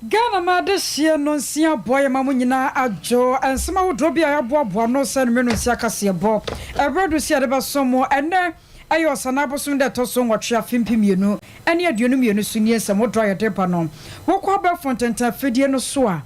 Ghana ma adehyeɛ no nsia boa yɛ ma mo nyinaa adwo. Nsɛm ahodoɔ bi a yɛaboaboa ano sɛ anwummerɛ no nsia kaseɛbɔ. Ɛberɛ adu sɛ yɛde bɛsom mo. Ɛnnɛ ɛyɛ Ɔsanaa bosome da ɛtɔ so nwɔtwe afe 2022 so nie nsɛm hodoɔ a yɛde ba no. Wokɔ abɛɛfo ntentan afidie no so a,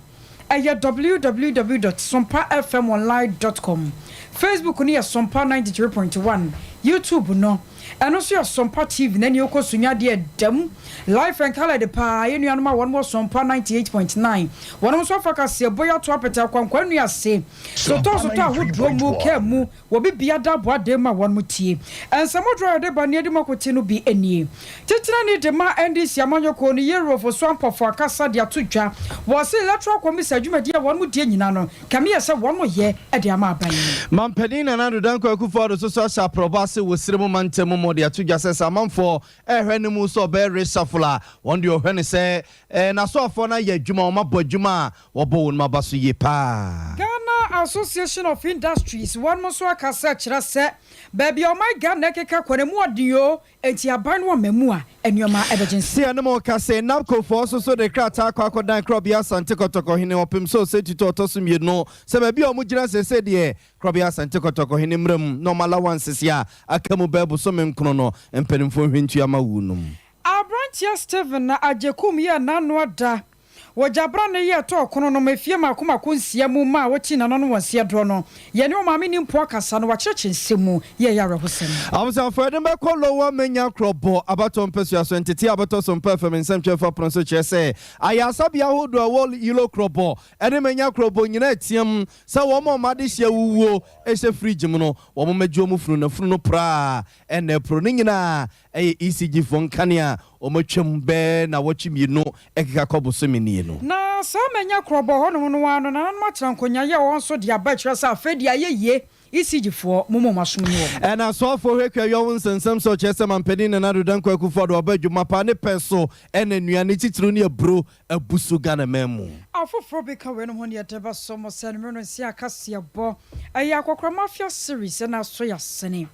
ɛyɛ www dot sompafmonline dot com. Facebook no yɛ Sompa 93.1. YouTube no, ɛno nso yɛ Sompa TV na nea ɔkɔ so nya adeɛ ɛda mu live and coloured paa. Yɛn nuanom a wɔn wɔ Sompa 98.9, wɔn nso afa kaseɛbɔ yi ato apɛtɛ akwankwa nnua ase, sotɔɔ sotɔɔ ahodoɔ mu, kaa mu, wɔ bibia da aboa den ma wɔn tie. Nsɛm ahodoɔ a yɛde ba ne yɛde mu akote no bi nie. Titenani de ma NDC amanyɔkuo no, Yero Fosu Ampofo akasa de ato dwa wɔ se Electoral Commission adwumadie a wɔn die nyinaa no kame yɛ sɛ wɔn yɛ de ama aban yi. Mampanin Nana Addo Dankwa Akufo-Addo nso so ahyɛ aprɔbɔ ase wɔ Siremu mantam mu ma ɔde ato dwa sɛ sɛ amanfoɔ rehwɛ no mu sɛ ɔbɛyɛ reshuffle a, wɔn deɛ wɔhwɛ no sɛ n'asoafoɔ no ayɛ adwuma, wɔabɔ adwuma a wɔbɔ wɔn aba so yie paa. Ghana Association of Industries wɔnom nso akasa kyerɛ sɛ baabi a ɔman Ghana ɛkeka kɔ no ɛmu ɔden oo, enti aban no ɔma mu a nnoɔma ɛbɛgye nsam. Seɛ no ma ɔka sɛ NABCO foɔ nso so de krataa akɔ akɔdan Korɔbea Asante Kɔtɔkɔ hene ɔpem sɛ ɔsɛ tutu a ɔtɔ so mmienu sɛ baabi a wɔn gyina seesei deɛ Korɔbea Asante Kɔtɔkɔ hene mmra mu na wɔn alawanses a aka mu bɛɛ bosome nkono no mpanimfoɔ nhwɛ ntua ma wuo nom. Abranteɛ Stephen Agyekum yɛɛ n'ano ada Wɔ gyabra no yɛ tɔɔ kono no ma efie mako mako nsia mu ma a wokyi nananom wɔn nseɛ dorɔ no, yɛne ɔmaame ni mpo akasa na wakyerɛkyerɛ nsɛm mu yɛ ɛyɛ awerɛhosɛm. Abusuafo, yɛde bɛkɔ Lower Menya Krɔbɔ abatoɔ mpɛsua so. Ntetee a abɛtɔ so mpa fam nsɛmtwerɛfo apono so kyerɛ sɛ ayaresabea ahodoɔ a ɛwɔ Yilo Krɔbɔ ne Menya Krɔbɔ nyinaa team sɛ wɔn a wɔn adehyeɛ awuwuo hyɛ fridge mu no, wɔmmɛgye wɔn funu na funu no pora a ɛna ɛporo. Ne nyinaa Ɛyɛ ECG foɔ nkanea a wɔatwam bɛɛ nawɔtwe mmienu ɛkeka kɔ bosome nie no. Na saa manya korɔbɔ hɔnom no ara no nananom atena nkonyaeɛ a wɔn nso de aba kyerɛ sɛ afei deɛ ayɛ yie, ECG foɔ momma mo asom nyi wɔn. Ɛna asoafoɔ hwɛ kuayɔ ho nsɛnsɛm so ɔkyerɛ sɛ Mampanin Nana Addo Dankwa Akufo-Addo aba adwuma pa ne pɛ so ɛna nnuane titiriw ne aburo abu so Ghana man mu. Afoforɔ bi ka weinom ho ne yɛde bɛso mo sɛ anwummerɛ no nsia kaseɛbɔ. Ɛyɛ Akɔkora Mafia series ɛna aso yɛasene.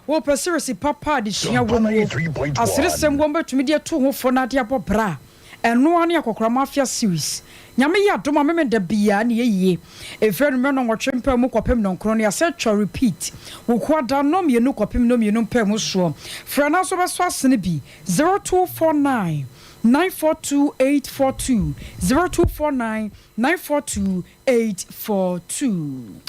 Wopɛ series papa a adesua wom wo aseresɛm wom bɛtumi de atu ho fo na de abɔ bra a, ɛno ara ne Akɔkora Mafia series. Nyame yɛ adom a Memenda biara ne yɛyie. Ɛfiri anwummerɛ nnɔnwɔtwe mpaemu kɔpem nnɔnkron no yɛasɛ twa repeat. Wukuada nnɔnmienu kɔpem nnɔnmienu mpaemu soɔ. Frɛ anaasɛ wobɛsɔ asene bi, 0249 942 842, 0249 942 842.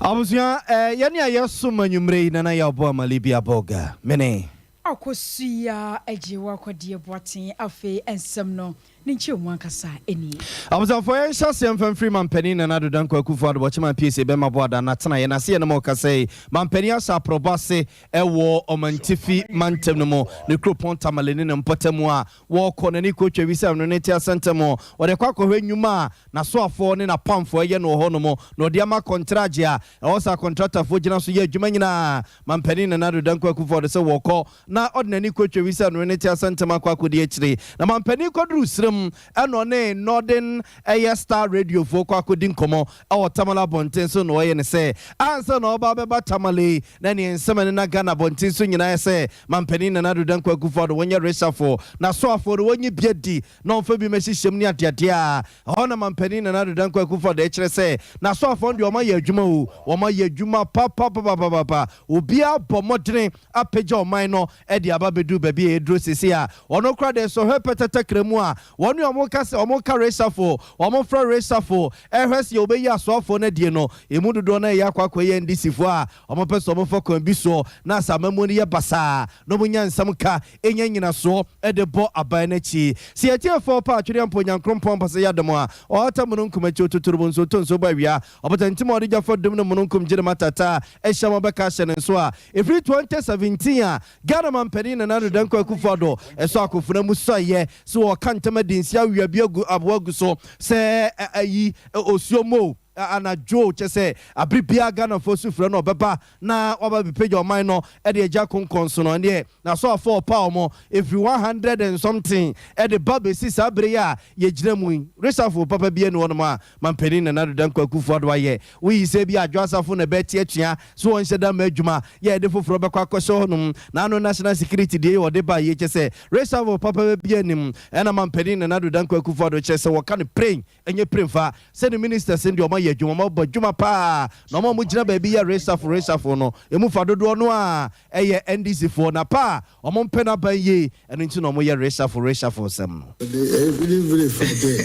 Abusua eh, yɛne a yɛsom anwummerɛ yi Nana Yaw Boama Libya Bolga, mene. Akosua Agyewa Kwadie Boateng Afei nsɛm no ne nkyerɛmu ankasa nie. Abusuafoɔ yɛnhyɛ aseɛ mfa mfiri Mampanin Nana Addo Dankwa Akufo Addo Boakye Mampiesie Bɛma Boada N'atenaeɛ N'ase yɛne mo rekasa yi Mampanin ahyɛ aprɔbɔ ase wɔ Ɔmantifi mantam no mu ne kuropɔn Tamale ne ne mpɔtamu a Wɔkɔ n'ani kotwa wisa no ne te asɛntɛm hɔ. Ɔde kɔ akɔhwɛ nnwuma a n'asoafoɔ ne n'apamfoɔ yɛ no wɔ hɔnom, na ɔde ama kɔntragye a ɛwɔ sɛ akɔntratafoɔ gyina so yɛ adwuma nyinaa. Mampanin Nana Addo Dankwa Akufo-Addo sɛ wɔkɔ na ɔde n'ani kotwa wisa no ne te asɛntɛm akɔ akɔdi akyire. Na mampanin kɔduruu serem na ɔne Northern ɛyɛ Star Radiofoɔ kɔ akɔdi nkɔmmɔ wɔ Tamale abɔnten so na ɔyɛ no sɛ ansa na ɔreba abɛba Tamale yi na neɛ nsɛm a ɛnena Ghana abɔnten so nyinaa yɛ sɛ Mampanin Nana Addo Dankwa Akufo-Addo wɔnyɛ reshuffle, n'asoafoɔ no wɔnyi bi adi na ɔmfa bi mmɛhyehyɛ mu ne adeadeɛ a ɛhɔ na Mampanin Nana Addo Dankwa Akufo-Addo ɛkyerɛ sɛ n'asoafoɔ no deɛ wɔayɛ adwuma o, wɔayɛ adwuma papapapapapa, obiara abɔ mmɔdene apagya ɔman no de aba abɛduru baabi a yɛduru seesei a ɔno koraa deɛ sɔhwɛ pɛtɛtɛkrɛ mu a wɔne wɔn ka sɛ wɔka reshuffle, wɔfrɛ reshuffle ɛhwɛ sɛ wɔbɛyi asoafoɔ no adie no, ɛmu dodoɔ no ara yɛ akɔ akɔyɛ NDC foɔ a wɔpɛ sɛ wɔfa kwan bi soɔ na sɛ amammuo no yɛ basaa na wɔnya nsɛm ka nya nyinasoɔ de bɔ aban no akyi. Sɛ yɛtie fɔɔ pa Atwereampo Nyankrompɔn mpasɛ yɛ adom a ɔhata mununkum akyi ɔtotorobo nsuo tɔ nsuo bɔ awia ɔbotantim a ɔde gya fa dum no mununkum gye ne matata ahyia ma ɔbɛka ahyɛ ne nso a ɛfiri 2017 a Ghana manpanin Nana Addo Dankwa Akufo-Addo ɛsɔ akofena mu sɔeɛ sɛ wɔka ntam adi nse awia bi agu aboa agu so sɛ ayi osuo mo. anadwo kyɛ sɛ abere biara Ghanafoɔ su frɛ no ɔbɛba na waba bɛpagya ɔman no de agya konkɔn so no, ɛndeɛ n'asoafoɔ ɔpa wɔn ɛfiri 100 and something de ba bɛsi saa bere yi a yɛgyina mu yi. Reshuffle papa biara nni hɔnom a Manpanin Nana Addo Dankwa Akufo Addo ayɛ. Woyi sɛ ebia Adwo Asafo na ɛbɛte atua so wɔnhyɛ da mma adwuma yɛ a yɛde foforɔ bɛkɔ akɔhyɛ hɔnom. N'ano National Security deɛ yi a ɔde baeɛ yi kyɛ sɛ reshuffle papa biara nnim. Ɛna Manpanin Nana Addo Dankwa Akufo Addo kyerɛ sɛ wɔka no pren ɛnyɛ pren fa sɛ ne ministers no deɛ wɔayɛ adwuma, wɔabɔ adwuma paa na wɔn a wɔgyina baabi yɛ reshuffle reshuffle no ɛmu fa dodoɔ no ara ɛyɛ NDC foɔ na pa a wɔmpɛ n'aban yie ɛno nti na wɔyɛ reshuffle reshuffle sɛm no. Even if I did,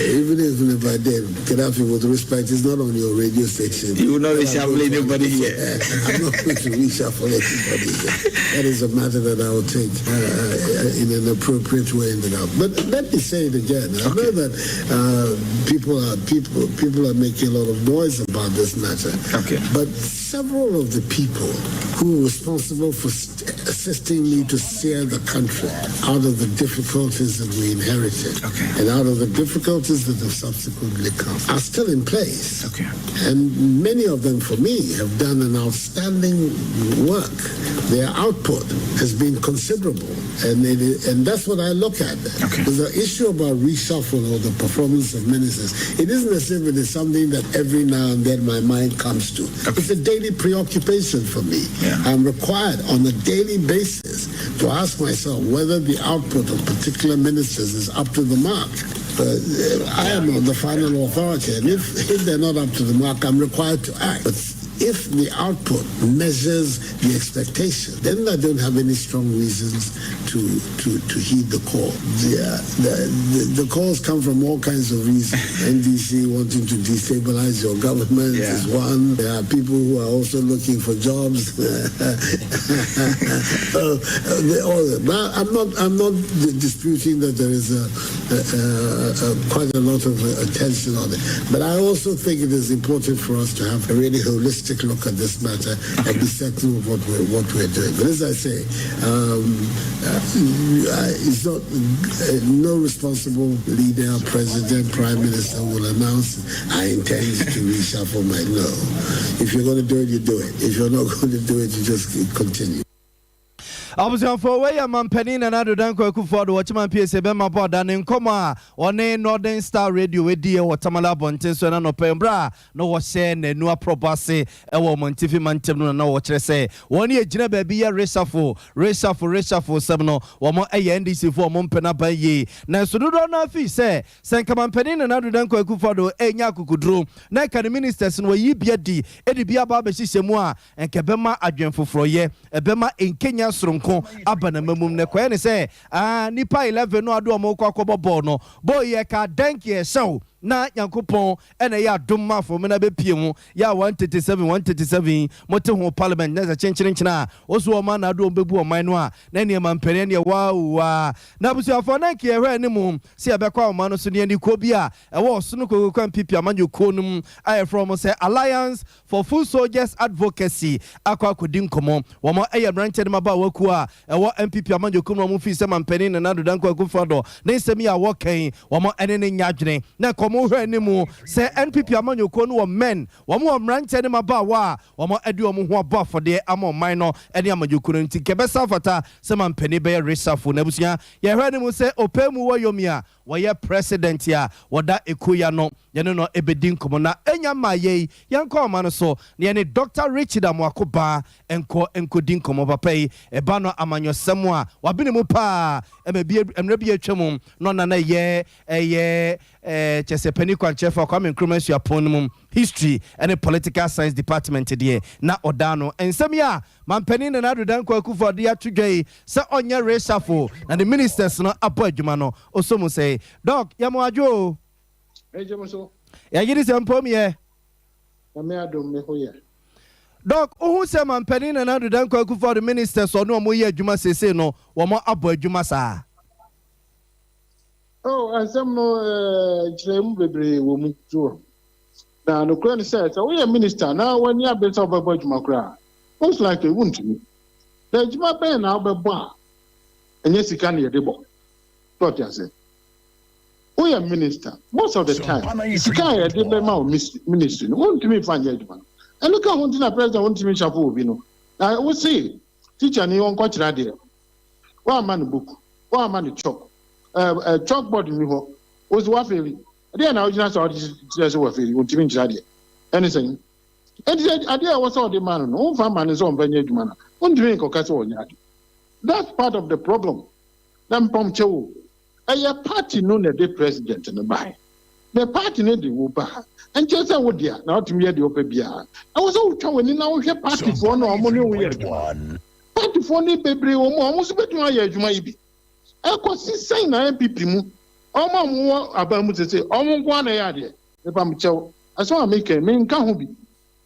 even if I did, Gaddafi, with respect, it's not on your radio station. You will not reshuffle anybody here. I'm not going to reshuffle anybody here. That is a matter that I will take in an appropriate way in the now. But let me say it again. I know that people are making a lot of noise about this matter. But several of the people who were responsible for assisting me to steer the country out of the difficulties that we inherited and out of the difficulties that have subsequently come are still in place. And many of them, for me, have done an outstanding work. Their output has been considerable. And that's what I look at. Because the issue about reshuffle or the performance of ministers, it isn't as if it is something that every now and then my mind comes to. It's a daily preoccupation for me. I'm required on a daily basis to ask myself whether the output of particular ministers is up to the mark. I am the final authority, and if they're not up to the mark, I'm required to act. But if the output measures the expectation, then I don't have any strong reasons to heed the call. The calls come from all kinds of reasons. NDC wanting to destabilize your government is one. There are people who are also looking for jobs. But I'm not disputing that there is a quite a lot of attention on it. But I also think it is important for us to have a really holistic look at this matter and be certain of what we're doing. But as I say, it's not no responsible leader, president, prime minister will announce, "I intend to reshuffle my," no. If you're going to do it, you do it. If you're not going to do it, you just continue. Abusuafoɔ, wei yɛ mampanin Nana Addo Dankwa Akufo Addo wɔkyema pie sɛ bɛma bɔ ɔda ne nkɔmmɔ a ɔne Northern Star Radio ɛdiɛ wɔ Tamale abɔnten so ɛna nɔpɛ mmerɛ a na wɔhyɛ n'anu aprɔbɔ ase ɛwɔ ɔmantifi mantam no, na wɔkyerɛ sɛ wɔn yɛ gyina baabi yɛ reshuffle reshuffle reshuffle sɛm no, wɔn ɛyɛ NDC foɔ wɔn mpɛ n'aban yie. Nanso dodoɔ no afi sɛ nka mampanin Nana Addo Dankwa Akufo Addo ɛnya akokoduro na ɛka ne ministers no wɔyi bia di ɛde bi aba abɛhyehyɛ mu a, nka ɛbɛma adwen foforɔyɛ, ɛbɛma nkenya soronko aba na mamum na ɛkɔyɛ ne sɛ nipa 11 no ado ɔmo kɔ akɔbɔ bɔɔl no bɔɔl yɛ ka dɛnki ɛhyɛw na Nyankopɔn ɛna ɛyɛ adom ma afɔm na bɛpie mu yɛ a 137 137 mote ho parliament na sɛ kyenkyerenkyene a wo so ɔma na ado ɔmbɛbu ɔman no a na nneɛma mpanin neɛ waawaa. Na abusuafoɔ, na nka yɛhwɛ anim sɛ yɛbɛkɔ ahoma no so ne ani kuo bi a ɛwɔ ɔsono kokokɔ NPP amanyɔkuo no mu a yɛfrɛ mo sɛ Alliance for Foot Soldiers Advocacy akɔ akɔdi nkɔmmɔ. Wɔn ɛyɛ mmeranteɛ no maba wakuo a ɛwɔ NPP amanyɔkuo mu na wɔn fii sɛ mampanin Nana Addo Dankwa Akufo-Addo ne nsɛm yi a wɔkɛn wɔn ɛne ne nya adwene na nkɔmmɔ hwɛ anim sɛ NPP amanyɔkuo no wɔ men, wɔn wɔ mmeranteɛ no mabaawa a wɔn ɛde wɔn ho abɔ afɔdeɛ ama ɔman no ɛne amanyɔkuo no, nti kɛbɛsa fata sɛ mampanin bɛyɛ reshuffle. Na abusua, yɛhwɛ anim sɛ ɔpɛ mu wɔ yomi a wɔyɛ president a wɔda ekuya no, yɛne no ɛbɛdi nkɔmmɔ na ɛnya mmaa yei. Yɛnkɔ ɔma no so na yɛne Dr Richard Amoako Baa nkɔ nkɔdi nkɔmmɔ. Papa yi ɛba no amanyɔsɛm a wabene mu paa ɛma bi mmerɛ bi atwa mu na ɔna no ɛyɛ kyɛ sɛ pani kwankyerɛfoɔ Kwame Nkrumah Suapɔn no mu history ɛne political science department deɛ na ɔda no. Nsɛm yi a mampanin Nana Addo Dankwa Akufo ɔde ato dwa yi sɛ ɔnyɛ reshuffle na the ministers no abɔ adwuma no, ɔsɔ mu sɛ, Doc, yɛmo adwo o. Yɛgyere sɛ mpom yɛ. Doc, wohu sɛ mampanin Nana Addo Dankwa Akufo Addo ministers ɔne ɔmo yɛ adwuma seesei no, wɔn abɔ adwuma saa? Oh, asɛm no nkyerɛmu bebree wɔ mu so. Na nokorɛ ne sɛ woyɛ minister na w'ani abere sɛ wobɛbɔ adwuma koraa, most likely wontumi. Na adwuma bɛn na wobɛbɔ a ɛnyɛ sika na yɛde bɔ? Tɔɔte ase. Woyɛ minister, most of the time, sika a yɛde bɛma wo ministry no, wontumi mfa nyɛ adwuma no. Ɛno ka ho nti na president wontumi nhyafo obi no. Na wo se teacher ni ɔnkɔkyerɛ adeɛ, woamma no book, woamma no chalk, chalkboard nni hɔ, wo se woafeeli. Ɛdeɛn na wogyina so a wode kyerɛ sɛ wafeeli, wontumi nkyerɛ adeɛ? Ɛne sɛn? Enti sɛ adeɛ a ɛwɔ sɛ ɔde ma no no, womfa mma no sɛ ɔmfa nyɛ adwuma no a, wontumi nkɔka sɛ ɔnyɛ ade. That's part of the problem. Na mpam kyɛw o, ɛyɛ party no na ɛde president no bae. Na party no de wo ba ha, ɛnkyerɛ sɛ wo dea na wotumi yɛ deɛ wopɛ biara. Ɛwɔ sɛ wotwa w'ani na wohwɛ partyfoɔ no a wɔne wo yɛ adwuma no. Partyfoɔ no bebree wɔ mu a wɔn nso bɛtumi ayɛ adwuma yi bi. Ɛkɔsi sɛn na NPP mu, wɔn a wɔwɔ aban mu sese, wɔn nko ara na ɛyɛ adeɛ? Mepam kyɛw, asɛm a meka yi, menka ho bi.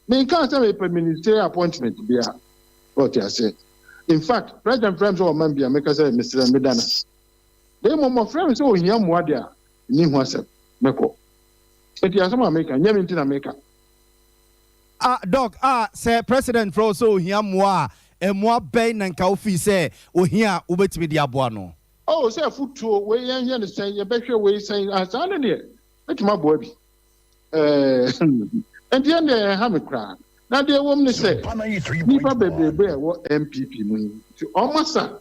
Menkaa sɛ mepɛ ministerial appointment biara. Wote aseɛ? In fact, President frɛ me sɛ ɔma me bi a, meka sɛ mesrɛ no, meda no ase. Na mmom ɔfrɛ me sɛ ohia mmoa de a, menni ho asɛm, mɛkɔ. Enti asɛm a meka, nyɛ me nti na meka. Ah, Doc, ah, sɛ President frɛ wo sɛ ohia mmoa a, mmoa bɛn na nka wofii sɛ ohia a wobɛtumi de aboa no? Oh, sɛ afotuo, wei yɛnyɛ no sɛn, yɛbɛhwɛ wei sɛn, ah, saa no deɛ, mɛtumi aboa bi. Ɛnti ɛndeɛ ɛnha me koraa. Na deɛ ɛwɔ mu ne sɛ, nnipa bebrebe a ɛwɔ NPP mu yi, nti wɔn asa,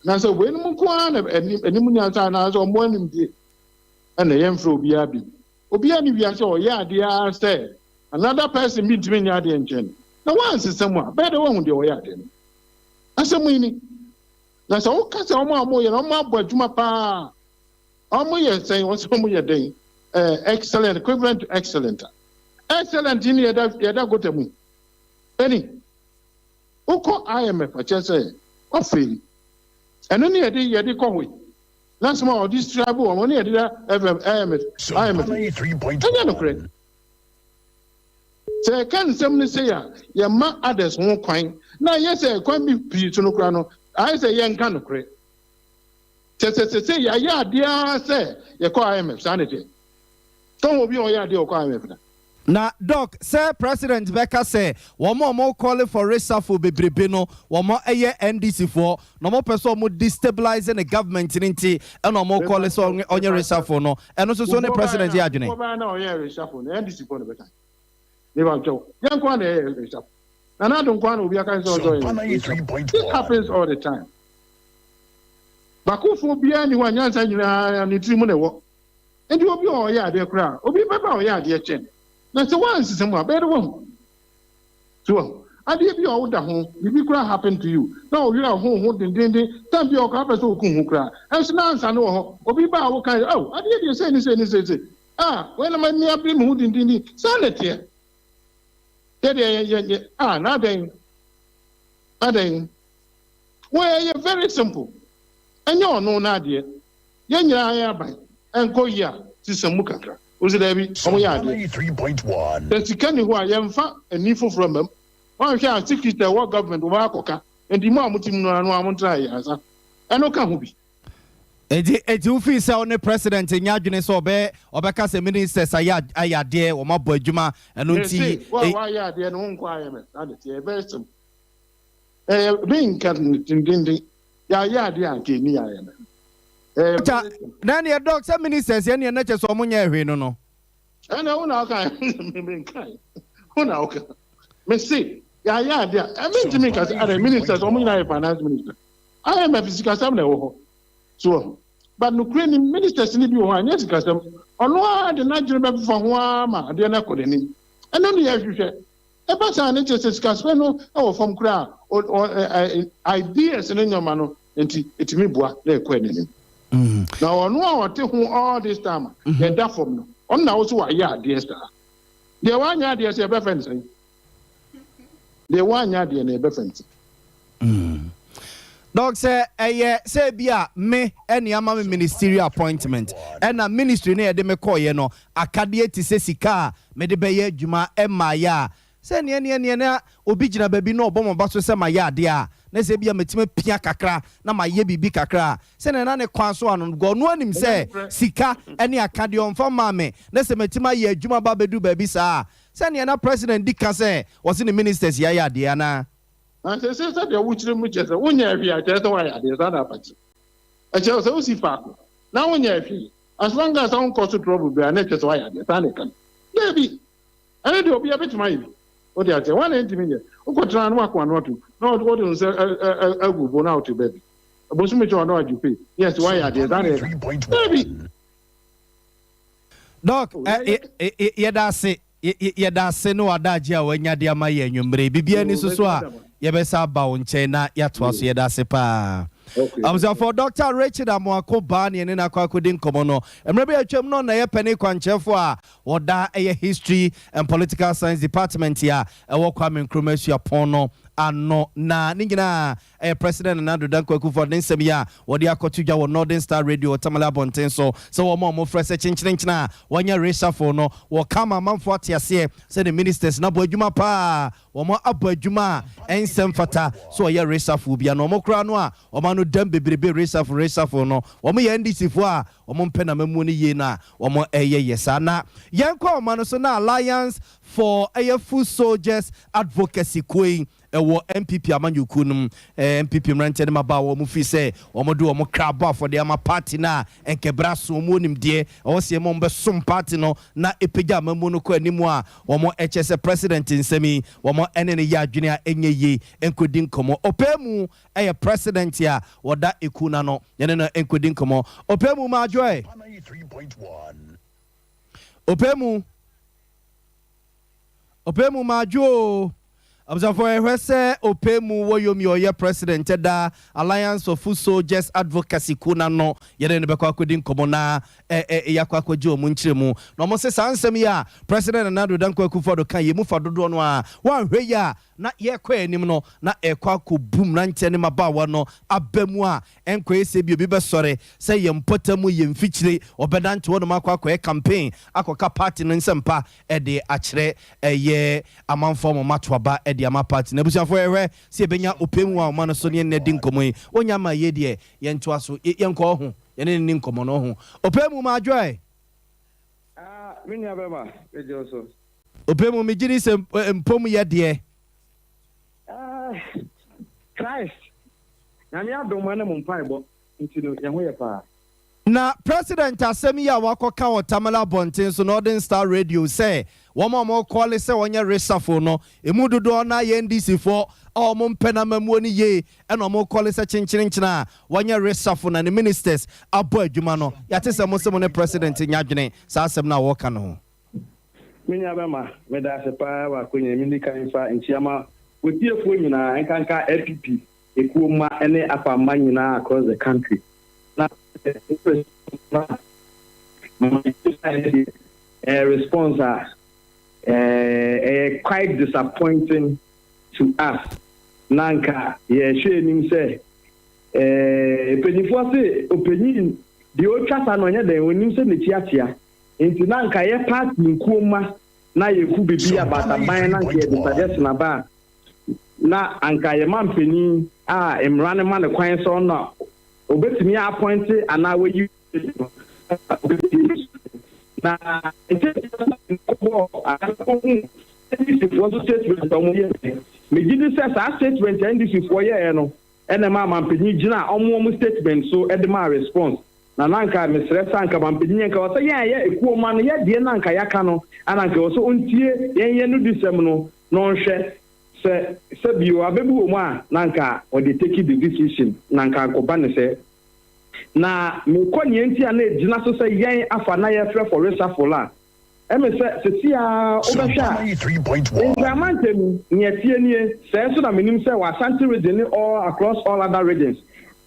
anaasɛ weinom nko ara na anim nyansa anaasɛ wɔn animdie ɛna yɛmfrɛ obiara bi. Obiara ne wiase a ɔyɛ adeɛ ara sɛ another person bi ntumi nyɛ adeɛ nkyɛn no. Na woansesa mu a, bɛyɛ dɛ woahu deɛ ɔyɛ adeɛ no. Asɛm yi ni. Na sɛ woka sɛ wɔn a wɔyɛ no, wɔn abɔ adwuma paa. Ɔmo yɛ sɛn? Wɔse ɔmo yɛ dɛn? Eh, excellent, equivalent to excellent a. Excellent yi ne yɛda, yɛda gota mu. Ɛni, wokɔ IMF a, kyerɛ sɛ wafeeli. Ɛno ne yɛde, yɛde kɔ hɔ yi. Na asɛm a ɔde strive wɔn, ɔne yɛde da FM, IMF, IMF. Ɛnyɛ nokorɛ. Sɛ yɛka nsɛm no sei a, yɛma others ho kwan. Na ɛyɛ sɛ kwan bi pii so no koraa no, ayɛ sɛ yɛnka nokorɛ. Kyerɛ sɛ sesei yɛayɛ adeɛ ara sɛ yɛkɔ IMF, saa na ɛteɛ? Sɛ wohu obi a ɔyɛ adeɛ a ɔkɔ IMF da? Na Doc, sɛ president bɛka sɛ wɔn a wɔn calling for reshuffle bebrebe no wɔn yɛ NDC foɔ na wɔn pɛ sɛ wɔn destabilize ne government no nti ɛna wɔn calling sɛ ɔnyɛ reshuffle no, ɛno nso so ne president yɛ adwene? Kufuor baeɛ na ɔyɛɛ reshuffle no, NDC foɔ na bɛkae. Meba nkyɛw, yɛn nko ara na yɛyɛ reshuffle. Nana Addo nko ara na obi aka sɛ ɔsɛ ɔyɛ reshuffle. This happens all the time. Bakofoɔ biara nni hɔ a nyansa nyinaa ne tiri mu na ɛwɔ. Enti obi a ɔyɛ adeɛ koraa a, obi bɛba a ɔyɛ adeɛ kyɛn no. Na sɛ woansesa mu a, bɛyɛ dɛ woahu. So wahu? Adeɛ bi a woda ho, biribi koraa happen to you, na wo werɛ ho ho dendeenden, time bi a ɔkoraa wopɛ sɛ woku ho koraa, ɛnso na ansa no wɔ hɔ. Obi ba a woka, oh, adeɛ deɛ sei ne sei ne sei sei. Ah, wei na m'ani abere me ho dendeenden. Saa na ɛteɛ. Yɛ deɛ yɛ yɛ yɛ, ah, na adɛn? Adɛn? Wei ɛyɛ very simple ɛnyɛ ɔno n'adeɛ yɛn nyinaa yɛn aban ɛnkɔ yie a sesa mu kakra wosi daabi ɔmo yɛ adeɛ sɛ sika ni hɔ a yɛnfa ani foforɔ mmam wanhwɛ a secret a ɛwɔ government wɔn akɔka nti mo a mo ti mu no ano a mo ntra yɛ ansa ɛno ka ho bi. Enti enti wo feel sɛ wo ne president nyɛ adwene sɛ ɔbɛ ɔbɛka sɛ ministers ayɛ ayɛ adeɛ wɔn abɔ adwuma ɛno nti. Mese wo a wayɛ adeɛ no wo nkɔ IMF saa na ɛteɛ ɛyɛ very simple. Ɛyɛ me nka no dendenden. Yɛayɛ adeɛ a anka ɛnni yɛayɛ no. Ɛyɛ Kyɛ very simple. na ɛneɛ doc sɛ ministers ɛneɛ na kyɛ sɛ ɔmo nyɛɛ hwee no no. Ɛnna wo na woka me menkae. Wo na woka. Me se yɛayɛ adeɛ a mentumi nka sɛ adɛn ministers ɔmo nyinaa yɛ finance minister. IMF sikasɛm na ɛwɔ hɔ. So wahu? But nokorɛ nim ministers no bi wɔ hɔ a ɛnyɛ sikasɛm. Ɔno ara de n'adwene bɛfefa ho ara ma adeɛ no akɔ n'anim. Ɛno ne yɛhwehwɛ. Ɛba saa no, kyerɛ sɛ sikasɛm no wɔ fam koraa a, ideas ne nneɛma no nti, ɛtumi boa na ɛkɔ anim. Na ɔno a ɔte ho all this time a yɛda fam no, ɔno na wo so wayɛ adeɛ saa. Deɛ wanyɛ adeɛ sɛ yɛbɛfɛ no sɛn? Deɛ wanyɛ adeɛ no yɛbɛfɛ no sɛn? Doc, sɛ ɛyɛ sɛ bi a me ɛne ama me ministerial appointment ɛna ministry no yɛde me kɔɔyɛ no akadeɛ te sɛ sika a mede bɛyɛ adwuma mmaeɛ a, sɛ neɛ neɛ neɛ na obi gyina baabi na ɔbɔ m'aba so sɛ mayɛ adeɛ a, na sɛ ebia matumi apia kakra na mayɛ biribi kakra a, sɛdeɛ na ne kwan so ano no, ɔno ara nim sɛ sika ne akadeɛ ɔmfa mmaa me, na sɛ matumi ayɛ adwuma aba abɛduru baabi saa a, sɛdeɛ na President di ka sɛ ɔse ne ministers yi ayɛ adeɛ anaa? Na seesei sɛdeɛ wokyerɛ mu kyerɛ sɛ wonyɛɛ hwee a, kyerɛ sɛ woayɛ adeɛ, saa na afa kyerɛ. Ɛkyerɛ sɛ wosi faako na wonyɛɛ hwee. As long as wonkɔ so trouble biara na ɛkyerɛ sɛ woayɛ adeɛ. Saa na ɛka no. Daabi. Ɛno deɛ obiara bɛtumi ayɛ bi. Wote aseɛ? Hwan na ɛntumi nyɛ? Wokɔtena na woako ano atom na wode wo nsa agu bo na wote baabi. Bosome kyɛ na wagye pay. Yes, woayɛ adeɛ. Saa na ɛka. Daabi. Doc, yɛda ase. Yɛda ase ne w'adagye a wanya de ama yɛn anwummere yi. Biribiara ni so so a, yɛbɛsa aba wo nkyɛn na yɛatoa so. Yɛda ase paa. Abusuafoɔ, Dɔkta Richard Amoako Baa ne yɛne no akɔ akɔdi nkɔmmɔ no. Mmerɛ bi a atwam no, na ɛyɛ panin kwankyerɛfoɔ a wɔda ɛyɛ History and Political Science Department a ɛwɔ Kwame Nkrumah Suapɔn no ano. Na ne nyinaa Ɛyɛ President Nana Addo Dankwa Akufo-Addo ne nsɛm yi a wɔde akɔto dwa wɔ Northern Star Radio wɔ Tamale abɔnten so sɛ wɔn a wɔfrɛ sɛ kyenkyerenkyene a wɔanya reshuffle no, wɔka ama amanfoɔ ate aseɛ sɛ ne ministers no abɔ adwuma paa, wɔn abɔ adwuma a ɛnsɛ mfata sɛ wɔyɛ reshuffle bia na wɔn koraa no a wɔn ano dam bebrebe reshuffle reshuffle no, wɔn yɛ NDC foɔ a wɔn mpɛ n'amammuo no yie na wɔn ɛyɛ yɛ saa. Na yɛnkɔ ɔman no so na Alliance for ɛyɛ Foot Soldiers Advocacy kuo yi Ɛwɔ NPP amanyɔkuo no mu, NPP mmeranteɛ ne mmabaawa wɔn firi sɛ wɔn de wɔn kra abɔ afɔdeɛ ama party no a ɛnkɛ berɛ aso wɔn wɔ nimdeɛ ɛwɔ sɛ yɛma wɔn bɛsom party no na ɛpagya amammuo no kɔ anim a wɔn ɛkyɛ sɛ president nsɛm yi wɔn ɛne no yɛ adwene a ɛnyɛ yie nkɔdi nkɔmmɔ. Ɔpɛɛmu ɛyɛ president a wɔda ekuo no ano yɛne no nkɔdi nkɔmmɔ. Ɔpɛɛmu Maajoɛ. Ɔpɛɛmu. Ɔpɛ mu madwo oo. Abusuafoɔ yɛhwɛ sɛ ɔpɛ mu wɔ Yomi a ɔyɛ president da Alliance for Foot Soldiers Advocacy kuo no ano yɛne no bɛkɔ akɔdi nkɔmmɔ na yɛakɔ akɔgye wɔn nkyerɛmu. Na wɔn se saa nsɛm yi a President Nana Addo Dankwa Akufo-Addo ka yi emu fa dodoɔ no ara wɔanhwɛ yie a na yɛrekɔ anim no na ɛrekɔ akɔbu mmeranteɛ ne mmabaawa no aba mu a ɛnkɔyɛ sɛ ebia obi bɛsɔre sɛ yɛn mpɔtam yɛn mfikyire ɔbɛnante hɔnom akɔ akɔyɛ campaign akɔka party no nsɛmpa de akyerɛ ɛyɛ amanfoɔ ama wɔato aba de ama party no. Abusuafoɔ yɛhwɛ sɛ yɛbɛnya ɔpɛ mu a ɔma no so ne yɛne no adi nkɔmmɔ yi. Ɔnya ma yei deɛ yɛntoa so yɛnkɔ ɔho yɛne no nni nkɔmmɔ no ɔho. Ɔpɛ mu Madwoɛ. Ah me nua bɛma megye wo so. Ɔpɛ mu megye di sɛ mpom yɛ deɛ. Ah Christ Nyame adom ne mo mpaebɔ nti no yɛn ho yɛ paa. Na President asɛm yi a wakɔka wɔ Tamale abɔnten so Northern Star Radio sɛ wɔn a wɔrekɔɔle sɛ wɔnyɛ reshuffle no, emu dodoɔ no ara yɛ NDC foɔ a wɔmpɛ n'amammuo no yie na wɔrekɔɔle sɛ kyenkyerenkyene a wɔnyɛ reshuffle na ne ministers abɔ adwuma no. Yɛate sɛ mo se mo ne President nyɛ adwene saa asɛm no a wɔreka no ho. Me nua bɛma, meda ase paa wɔ akonya yi. Mendi kan mfa nkyia ma w'atiefoɔ nyinaa, nkanka LPP ekuo mma ne afa mma nyinaa across the country. Na ɛyɛ response a ɛyɛ quite disappointing to us. Na nka yɛhwɛ anim sɛ mpanyinfoɔ se ɔpanyin deɛ ɔtwa sa no ɔnyɛ dɛn ɔnim sɛ n'akyi akyea. Nti na nka yɛ party nkuo mma na yɛku bibi about aban na nka yɛde suggestion aba a na anka yɛ manpanin a mmara no ma no kwan sɛ ɔno obetumi a appointe anaa wayi no obetie na nkyɛ kɔbɔ anaa kɔhu NDC foɔ nso statement a wɔn yɛɛ. Megye di sɛ saa statement a NDC foɔ yɛɛ no ɛna ɛma manpanin gyina wɔn wɔn statement so de maa response. Na na anka mesrɛ sɛ anka manpanin anka wɔ sɛ yɛn a yɛ ekuo mma no yɛ deɛ na anka yɛaka no ana anka wɔ sɛ ɔntie yɛn yɛn nodisɛm no na ɔnhwɛ sɛ sɛ bio abɛbu wɔ mu a na anka ɔde take the decision na anka ankɔba ne sɛ na mekɔ nea nti a na ɛgyina so sɛ yɛn afa na yɛfrɛ for reshuffle a ɛme sɛ sɛsi ara wobɛhwɛ a Nkran mantam nea ɛteɛ nie sɛɛ nso na menim sɛ wɔ Ashanti region ne all across all other regions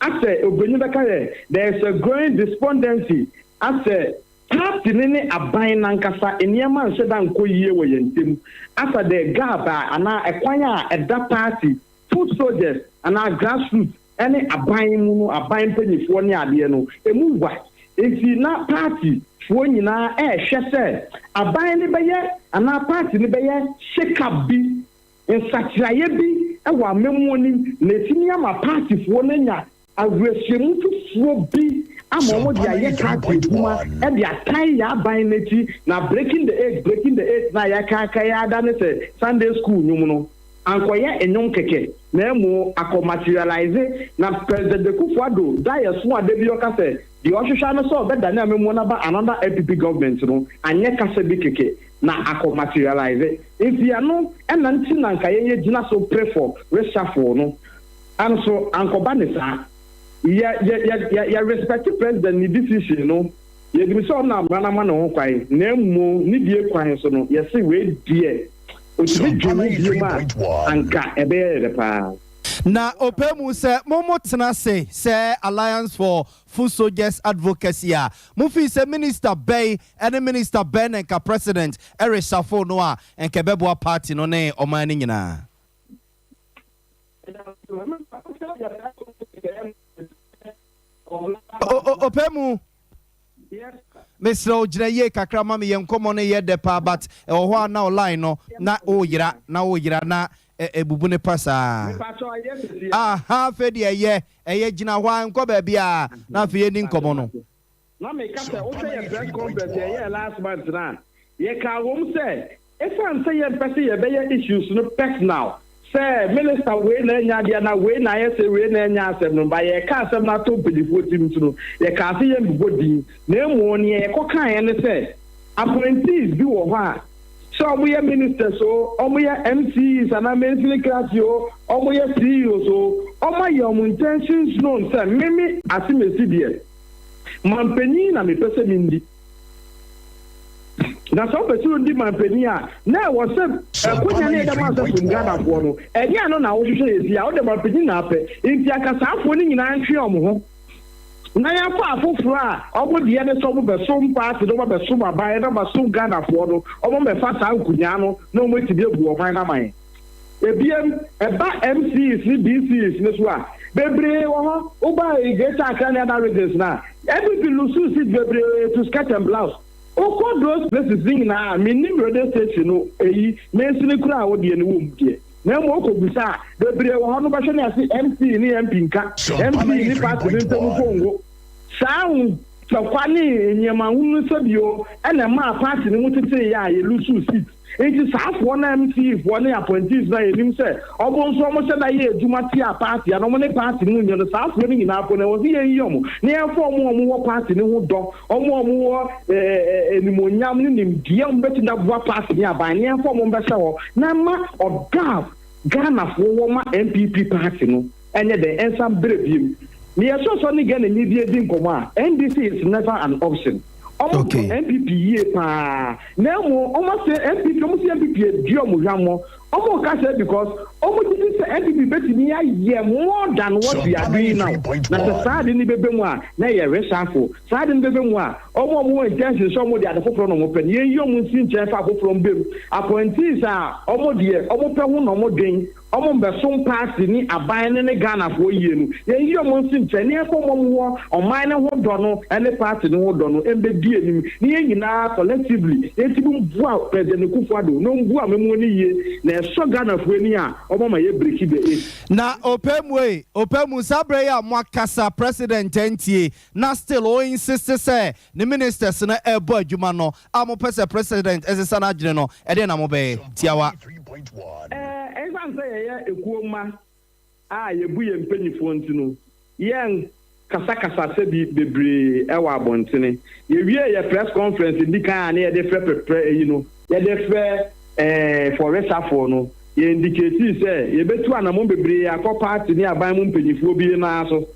asɛ obrenyi bɛka yɛ there is a growing despondency asɛ Party no ne aban no ankasa nneɛma nhyɛ da nkɔ yie wɔ yɛn ntam. Asa the gap a anaa ɛkwan a ɛda party, foot soldiers anaa grassroots ne aban mu no, aban mpanimfoɔ ne adeɛ no, ɛmu wa. Enti na party foɔ nyinaa rehwɛ sɛ aban no bɛyɛ anaa party no bɛyɛ shake up bi, nsakyeraeɛ bi wɔ amammuo no mu na ɛtumi ama party foɔ no anya awerɛhyɛmu foforɔ bi ama wɔn de ayɛ party adwuma de atan yɛn aban no akyi na breaking the eight, breaking the eight no a yɛakaakae ara da ne sɛ Sunday school nnwom no. Ankɔyɛ nnwom kɛkɛ na mmo akɔ materialise na President Akufo Addo da yɛ so a da bi ɔka sɛ deɛ ɔhwehwɛ ara ne sɛ ɔbɛdane amammuo no aba another NPP government no anyɛ kasa bi kɛkɛ na akɔ materialise. Nti ɛno na nti na nka yɛn yɛgyina so pere for reshuffle no nso ankɔba ne saa. Yɛ yɛ yɛ yɛ yɛ respect President ne decision no. Yɛnim sɛ ɔno na mmara no ama ne ho kwan na mmo ne die kwan so no yɛse wei deɛ Otumi dwen ho bio a, anka ɛbɛyɛ yɛ dɛ paa. Na ɔpɛ mu sɛ mo mo tena ase sɛ Alliance for Foot Soldiers Advocacy a, mo feel sɛ minister bɛn ne minister bɛn na nka president reshuffle no a nka ɛbɛboa party no ne ɔman no nyinaa? Ɔpɛ mu. Mesrɛ wo gyina yie kakra ma me yɛn nkɔmmɔ no yɛ dɛ paa but ɛwɔ hɔ a na wo line no na woyera na woyera na ɛbubu ne pa saa. Aha afei deɛ ɛyɛ ɛyɛ gyina hɔ a nkɔ baabi a na afei yɛni nkɔmmɔ no. Na meka sɛ wohwɛ yɛn press conference yɛyɛɛ last month no a, yɛkaa wom sɛ Esiane sɛ yɛmpɛ sɛ yɛbɛyɛ issues no personal sɛ minister wei na anya adeɛ anaa wei na ayɛ sei wei na anya asɛm no but yɛreka asɛm no ato mpanyinfoɔ tirim nti no yɛkaa sɛ yɛmmobɔ din na mmom neɛ yɛkɔkaeɛ ne sɛ appointees bi wɔ hɔ a sɛ wɔyɛ ministers o wɔyɛ MCEs anaa mansini clerks o wɔyɛ CEOs o wɔayɛ wɔn intentions known sɛ meme Asemesi deɛ manpanyin na mepɛ sɛ mendi. Na sɛ wopɛ sɛ wodi manpanin a, na ɛwɔ sɛ akonya no a yɛde ma sɛ som Ghanafoɔ no, ɛnyɛ ɛno na wohwehwɛ yɛ fie a, wode manpanin na apɛ. Nti anka saafoɔ no nyinaa ntwe wɔn ho na yɛmfa afoforɔ a wɔn deɛ ne sɛ wɔbɛsom party no, wɔbɛsom aban no, wɔbɛsom Ghanafoɔ no, wɔmmɛfa saa nkonyaa no na wɔatumi abu ɔman no ama yɛn. Ebiem, ɛba MCs ne DCs no so a, bebree wɔ hɔ. Woba Greater Accra ne other regions no a, NPP losuu seats bebree to skirt and blouse. Wokɔ those places no nyinaa a, mennim radio station no eyi, mansini koraa a wo deɛ no wɔ mu deɛ. Na mmom wokɔbisa a, bebree wɔ hɔ no wobɛhwɛ ne ase MC ne MP nka, MC ne party no ntam mpo nwo. Saa ntɔkwa ne nneɛma hunu no sɛbio na ɛmaa party no mu teteeɛ a yɛ losuu seats. Nti saa foɔ no MC foɔ ne appointees no a yɛnim sɛ ɔmo nso ɔmo hyɛ da yɛ adwuma tia party anaa ɔmo ne party no nyɛ no saa foɔ no nyinaa mpo no ɛwɔ sɛ yɛyi ɔmo na yɛmfa ɔmo a ɔmo wɔ party no ho dɔ, ɔmo a ɔmo wɔ animuonyam ne nimdeɛ a ɔmo bɛtumi de aboa party ne aban no yɛmfa ɔmo mbɛhyɛ hɔ na ɛma ɔdɔ a Ghanafoɔ wɔ ma NPP party no ɛnyɛ dɛn ɛnsan brɛ biom. Meyɛ sure sɛ ɔne Ghanani bi adi nkɔmmɔ a, NDC is never an option. Ɔmo dɔ NPP yie paa na mmom ɔmo ase NPP, ɔmo se NPP adi ɔmo hwammɔ. Ɔmo ka saa because ɔmo gyedi sɛ NPP bɛtumi ayɛ more than what we are doing now. Na sɛ saa ade no bɛba mu a na ɛyɛ reshuffle. Saa ade no bɛba mu a, ɔmo a ɔmo wɔ intention sɛ ɔmo de ade foforɔ na ɔmo pɛ no, yɛnyi ɔmo nsi nkyɛn fa afoforɔ mba mu. Appointees a ɔmo deɛ ɔmo pɛ ho na ɔmo dwen. Ɔmo mbɛsom party ne aban no ne Ghanafoɔ yie no, yɛnyi ɔmo nsi nkyɛn na yɛmfa ɔmo a ɔmo wɔ ɔman no ho dɔ no ne party no ho dɔ no mbɛdi anim na yɛn nyinaa collectively yɛntumi mboa President Akuffo Addo na ɔmbu amammuo no yie na ɛsɔ Ghanafoɔ ani a ɔmo ama yɛ breaki the eight. Na ɔpɛ mu ei, ɔpɛ mu, saa berɛ yi a moakasa President antie na still o insist sɛ ne ministers no ɛrebɔ adwuma no a mopɛ sɛ President sesa n'adwene no, ɛdeɛn na mobɛyɛ? Tiawa. Esiane sɛ yɛyɛ ekuo mma a yɛbu yɛn mpanimfoɔ nti no, yɛnkasakasa sɛbi bebree wɔ abɔntene. Yɛwiee yɛn press conference a ɛdi kan a na yɛde frɛ prɛprɛ eyi no, yɛde frɛ for reshuffle no, yɛ indicatii sɛ yɛbɛtu anamɔn bebree akɔ party ne aban mu mpanimfoɔ bi nan so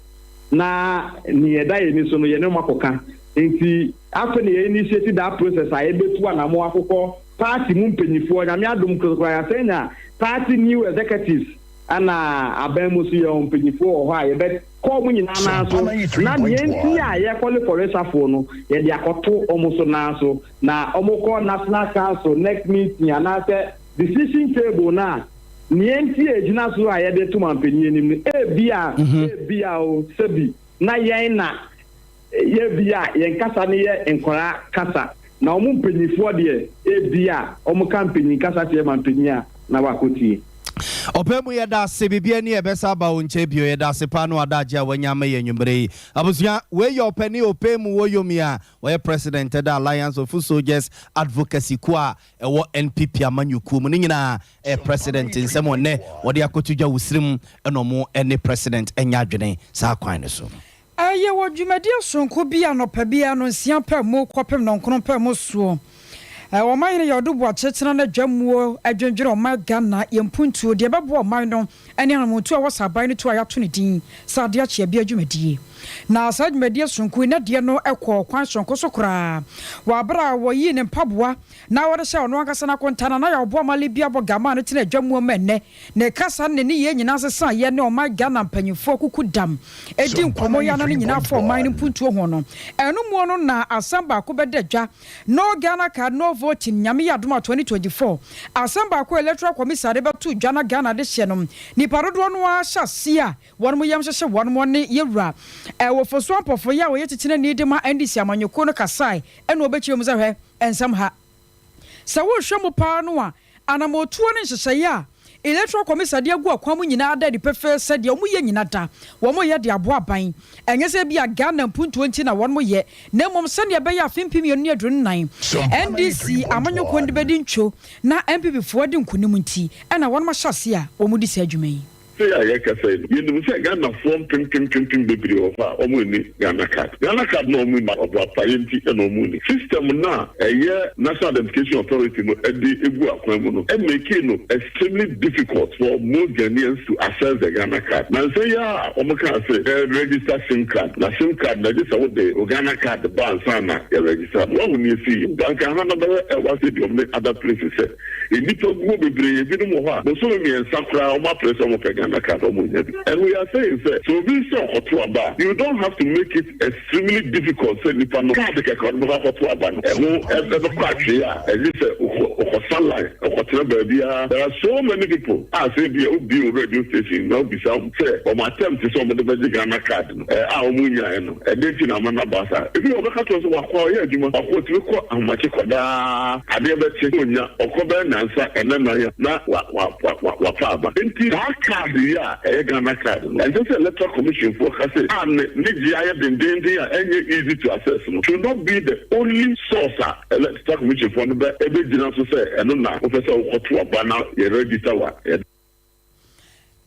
na nea ɛda yɛn ani so no yɛne wɔn akɔka. Nti afei na yɛ initiate that process a yɛbɛtu anamɔn akokɔ Party mu mpanyinfoɔ, Nyame adom koraa yɛasan anya party new executives ɛna aban mu nso yɛwɔ mpanyinfoɔ wɔ hɔ a yɛbɛ kɔ wɔn nyinaa nan so na deɛ nti a yɛ kɔle for reshuffle no yɛde akɔto wɔn so nan so na wɔn kɔ national council next meeting anaasɛ decision table no a neɛ nti a ɛgyina so a yɛde to mampanyin anim no ebia ebia o sɛbi na yɛn na Ebia yɛn kasa no yɛ nkwadaa kasa, na wɔn mpanimfoɔ deɛ, ebia wɔka mpanyin kasa kyerɛ mampanyin a, na wakɔtie. Ɔpɛ mu yɛda ase biribi ani ɛbɛsa aba wo nkyɛn bio. Yɛda ase paa no adagye a wanya ama yɛ anwummerɛ yi. Abusua, wei yɛ ɔpɛni ɔpɛ mu wɔ yomi a wɔyɛ president ɛda Alliance of Foot Soldiers Advocacy kuo a ɛwɔ NPP amanyɔkuo mu. Ne nyinaa ɛyɛ president nsɛm ɔnɛ wɔde akɔto dwa wɔ sirim, ɛna ɔmo ɛne president ɛnyɛ adwene saa kwan no so. Ɛyɛ wɔ dwumadie sononko bi anɔpa biara no 6 pɛ mu kɔpem 9 pɛ mu soɔ. Ɔman hene yɛ ɔdo boakyekyena no adwamuo adwendwene ɔman Ghana yɛn mpuntuo deɛ ɛbɛboa ɔman no ne anamontuo a ɛwɔ sɛ aban no tu a yɛato ne din sɛ adeɛ akye abi adwumadie. Na saa dwumadie sononko yi nɛdeɛ no kɔ kwan sononko so koraa wɔ abere a wɔyii ne mpaboa na wɔde hyɛ ɔno ankasa n'akonta na na yɛ ɔboa ma Libya bɔ gama no tena adwamuo ma ɛnnɛ ne kasa ne ne yɛ nyinaa sesa yɛ ne ɔman Ghana mpanyinfoɔ kuku dam edi nkɔmmɔ yi ano ne nyinaa fa ɔman no mpuntuo ho no. Ɛno muo no na asɛm baako bɛda dwa: No Ghana Card, no voting. Nyame yɛ adom a, 2024 asɛm baako Electoral Commission de bɛto dwa na Ghana de hyɛ no nipa dodoɔ no ara hyɛ aseɛ a wɔn yam hyehyɛ wɔn ne yɛwura ɛwɔ Fosu Ampɔfo yi a wɔyɛ kyekyerɛni de ma NDC amanyɔkuo no kasae, ɛna ɔbɛkyerɛ mu sɛ, hwɛ nsɛm ha, sɛ wohwɛ mu paa no a, anamotuo ne nhyehyɛeɛ a Electoral Commission de agu akwan mu nyinaa da adi pɛfɛɛ sɛ deɛ wɔn yɛ nyina da wɔn yɛ de aboa aban. Ɛnyɛ sɛ bi a Ghana mpuntuo nti na wɔn yɛ, na mmom sɛdeɛ ɛbɛyɛ afe 2024 NDC amanyɔkuo de bɛdi ntwo na NPP foɔ de nkonim nti ɛna wɔn ahyɛ ase a wɔn di saa adwuma yi. Sɛ yɛ a yɛkasa yi no, yɛnim sɛ Ghanafoɔ mpempempempem bebree wɔ hɔ a wɔn nni Ghana Card. Ghana Card na wɔn nni ɔboapayɛ nti ɛna wɔn nni. System no a ɛyɛ National Identification Authority no ɛde egu akwan mu no ɛmake no extremely difficult for most Ghanaians to access the Ghana Card. Na nsɛn yi a wɔn kaa sɛ ɛ register SIM card, na SIM card na gye sɛ wode o Ghana Card ba ansa na yɛ register. Wɔn ahu ne esi yi nka ha na bɛyɛ ɛwɔ stadium ne other places sɛ nnipa gu hɔ bebree. Ebinom wɔ hɔ a bosome 3 koraa wɔn apere sɛ wɔn pɛ Ghana Card, wɔn nya bi. And we are saying sɛ obi sɛ ɔkɔto aba a, you don't have to make it extremely difficult sɛ nipa no card kɛkɛ ɔno bɛkɔ akɔto aba no, ɛho ɛbɛkɔ atwee a ɛgye sɛ ɔkɔsa line, ɔkɔtena baabiara. There are so many people a sɛ bi a obi o radio station na obisa wɔn sɛ wɔn attempt sɛ wɔn de bɛgye Ghana Card no a wɔn nyaeɛ no, ɛde nti na ama naba saa. Ebi wɔ bɛka to sɛ wakɔ ɔyɛ adwuma, wakɔ otumi kɔ ahomakye kɔ daa, adeɛ bɛkye onya, ɔkɔ bɛyɛ nansa ɛnɛ nan na wa wa wa wa wafa aba. Nti saa card yi a ɛyɛ Ghana Card no, ɛnsɛ sɛ Electoral Commission foɔ ka sɛ a ne gye ayɛ dendenden a ɛnyɛ easy to access no should not be the only source a Electoral Commission foɔ no bɛ ɛbɛgyina so sɛ ɛno na wopɛ sɛ wokɔto aba na yɛ register wa yɛ.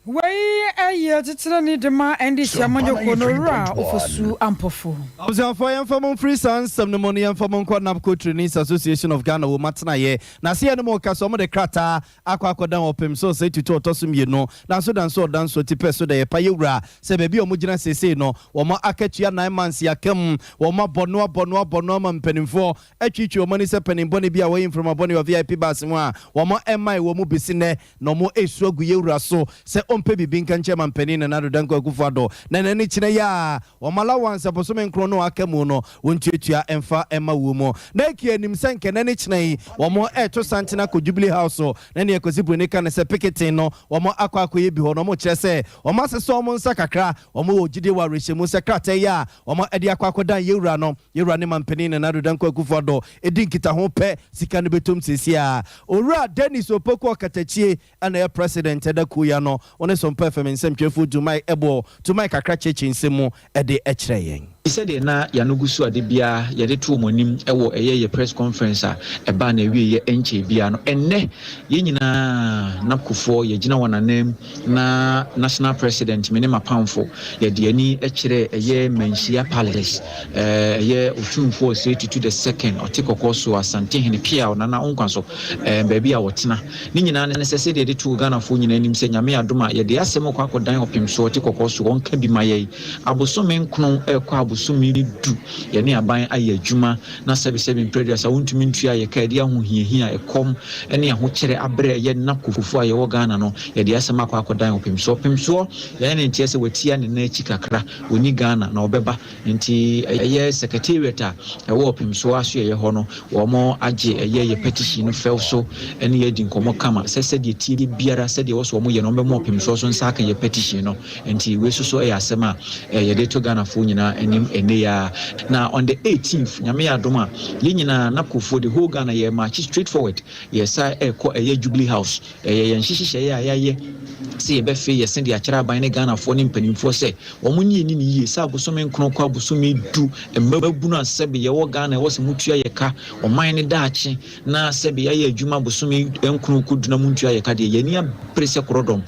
Wei ɛyɛ titenani de ma NDC amanyɔkuo no, Owura Ofosu Ampɔfo. Abusuafoɔ, yɛmfa mo mfiri saa nsɛm no mu no, yɛmfa mo nkɔ NABCO Trainees Association of Ghana wɔ mu atenaeɛ na aseɛ no mu ka sɛ ɔmode krataa akɔ akɔdan ɔpem so sɛ tutu ɔtɔ so mmienu nanso danso ɔdanso ti pɛ so da yɛpa yɛwura sɛ baabi a ɔmo gyina seesei no, wɔn akatua 9 months aka mu. Wɔn abɔ no abɔ no abɔ no ama mpanimfoɔ atwitwi wɔn ani sɛ panyin bi a wɔyɛ mframa bɔne wɔ VIP bus mu a wɔn ɛman wɔ mu besi nnɛ, na wɔn esu agu yɛwura so sɛ ɔmpɛ biribi nka nkyɛn ma mpanin Nana Addo Dankwa Akufo-Addo na n'ani kyerɛ yɛ a wɔn allowance bosome 9 no aka mu no, wɔntuatua ɛmfa ɛma wɔ mu. Na eki anim sɛ nkɛ n'ani kyerɛ yi, wɔn ɛɛto santene akɔ Jubilee House so na nea Kwasi Buroni ka ne sɛ picketing no wɔn akɔ akɔyɛ bi hɔ na wɔn kyerɛ sɛ wɔn asesa wɔn nsa kakra. Wɔn wɔ gyidie wɔ awerɛhyɛmu sɛ krataa yi a wɔn ɛde akɔ akɔdan yɛwura no, yɛwura ne mampanin Nana Addo Dankwa Akufo-Addo ɛdi nkitaho pɛ, sika no bɛtom seesie a. Owura Dennis Opoku Ɔkatakyie ɛna ɛyɛ president ɛda kuo ya no, wɔne Sompa FM nsɛmtwerɛfoɔ dwumai ɛbɔ tumai kakra kyerɛkyerɛ nsɛm mu ɛde ɛkyerɛ yɛn. Sɛdeɛ na yɛano gu so ade biara yɛde to wɔn anim wɔ ɛyɛ yɛ press conference a ɛbaa na awie yɛ nkyɛn biara no, ɛnnɛ yɛn nyinaa NABCOfoɔ yɛgyina wɔn anan na national president me ne mapamfo yɛde ani kyerɛ ɛyɛ Manhyia Palace, ɛyɛ Otumfoɔ Osei Tutu the Second, ɔte kɔkɔɔ so, Asantehene Pia Ɔnana nkwa so, baabi a wɔtena ne nyinaa ne sɛ sɛdeɛ yɛde to Ghanafoɔ nyinaa anim sɛ Nyame adom a, yɛde asɛm kɔ akɔdan ɔpem so ɔte kɔkɔɔ so, wɔnka bi ma yɛn. Abosome 9 ɛkɔ abosome 10 yɛne aban ayɛ adwuma na sɛbesɛbe mprɛduasa wontumi ntua yɛka yɛde ahohiahia, ɛkɔm ne ahokyerɛ abrɛ ɛyɛ NABCOfoɔ a yɛwɔ Ghana no. Yɛde asɛm akɔ akɔdan ɔpem so. Ɔpem soɔ yɛne ne nteɛ sɛ watia ne nan akyi kakra, wɔni Ghana na ɔbɛba. Nti ɛyɛ secretariat a ɛwɔ ɔpem soɔ aso yɛyɛ hɔ no, wɔn agye ɛyɛ yɛ petition no fɛw so ɛne yɛdi nkɔmmɔ kama sɛ sɛdeɛ tie biara, sɛdeɛ wɔ so wɔn yɛ no, wɔn bɛma ɔpem soɔ so nsa aka yɛ petition no. Nti wei soso yɛ asɛm a yɛde to Ghanafoɔ nyinaa anim. anim ɛnnɛ yi ara. Na on the 18th, Nyame yɛ adom a, yɛn nyinaa, NABCOfoɔ, the whole Ghana, yɛ marche straight forward, yɛsan ɛrekɔ ɛyɛ Jubilee House. Ɛyɛ yɛn nhyehyɛeɛ a yɛayɛ sɛ yɛbɛfe yɛn se de akyerɛ aban ne Ghanafoɔ ne mpanimfoɔ sɛ wɔn nye yɛn nni no yie sɛ abosome nkron kɔ abosome du mmabunu a sɛbe yɛwɔ Ghana ɛwɔ sɛ motua yɛ ka ɔman no daakye na sɛbe yɛayɛ adwuma abosome nkron kɔ du na montua yɛ ka deɛ yɛn ani abere sɛ korɔdɔm.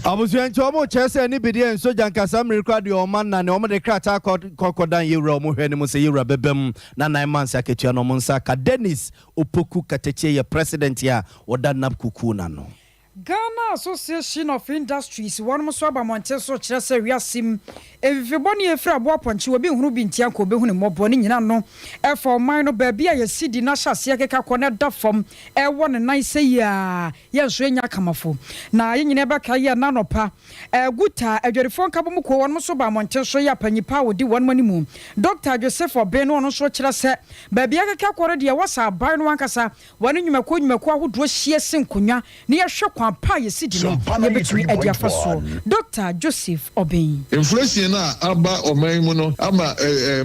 Abusua nti ɔmo kyerɛ sɛ ne bi deɛ nsogya nkasa mmiri koraa deɛ ɔma nna ne ɔmo de krataa kɔ kɔ kɔdan yɛwura ɔmo hwɛ ne mu sɛ yɛwura bɛba mu na 9 months akatua no ɔmo nsa aka Dennis Opoku Katakyie yɛ president a ɔda NABCO kuo no ano. Ghana Association of Industries wɔnom nso aba mmɔnten so rekyerɛ sɛ wiase mu mfifi bɔne a ɛfiri aboa pɔnkye obi nhunu bi nti anka ɔbɛhu ne mmɔbɔ ne nyina no ɛfa ɔman no baabi a yɛsi di no ahyɛaseɛ keka kɔ na ɛda fam ɛwɔ ne nan sɛ yi a yɛn nso yɛnyɛ akamafo na yɛn nyinaa bɛkae yɛ ɛna anɔpa Guta adwadifoɔ nkabom kuo wɔnom nso baa mmɔnten so yɛ apanyin pa a ɔdi wɔnom animu Dɔkta Joseph Obeng no ɔno nso kyerɛ sɛ baabi a ɛkeka kɔ no deɛ ɛwɔ sɛ aban no ankasa Wɔne nnwumakuo nnwumakuo ahodoɔ hyia si nkonnwa na yɛhwɛ kwan pa a yɛsi di no yɛbɛtumi adi afa soɔ. Dɔkta Joseph Obeng. Inflation no a aba ɔman yi mu no ama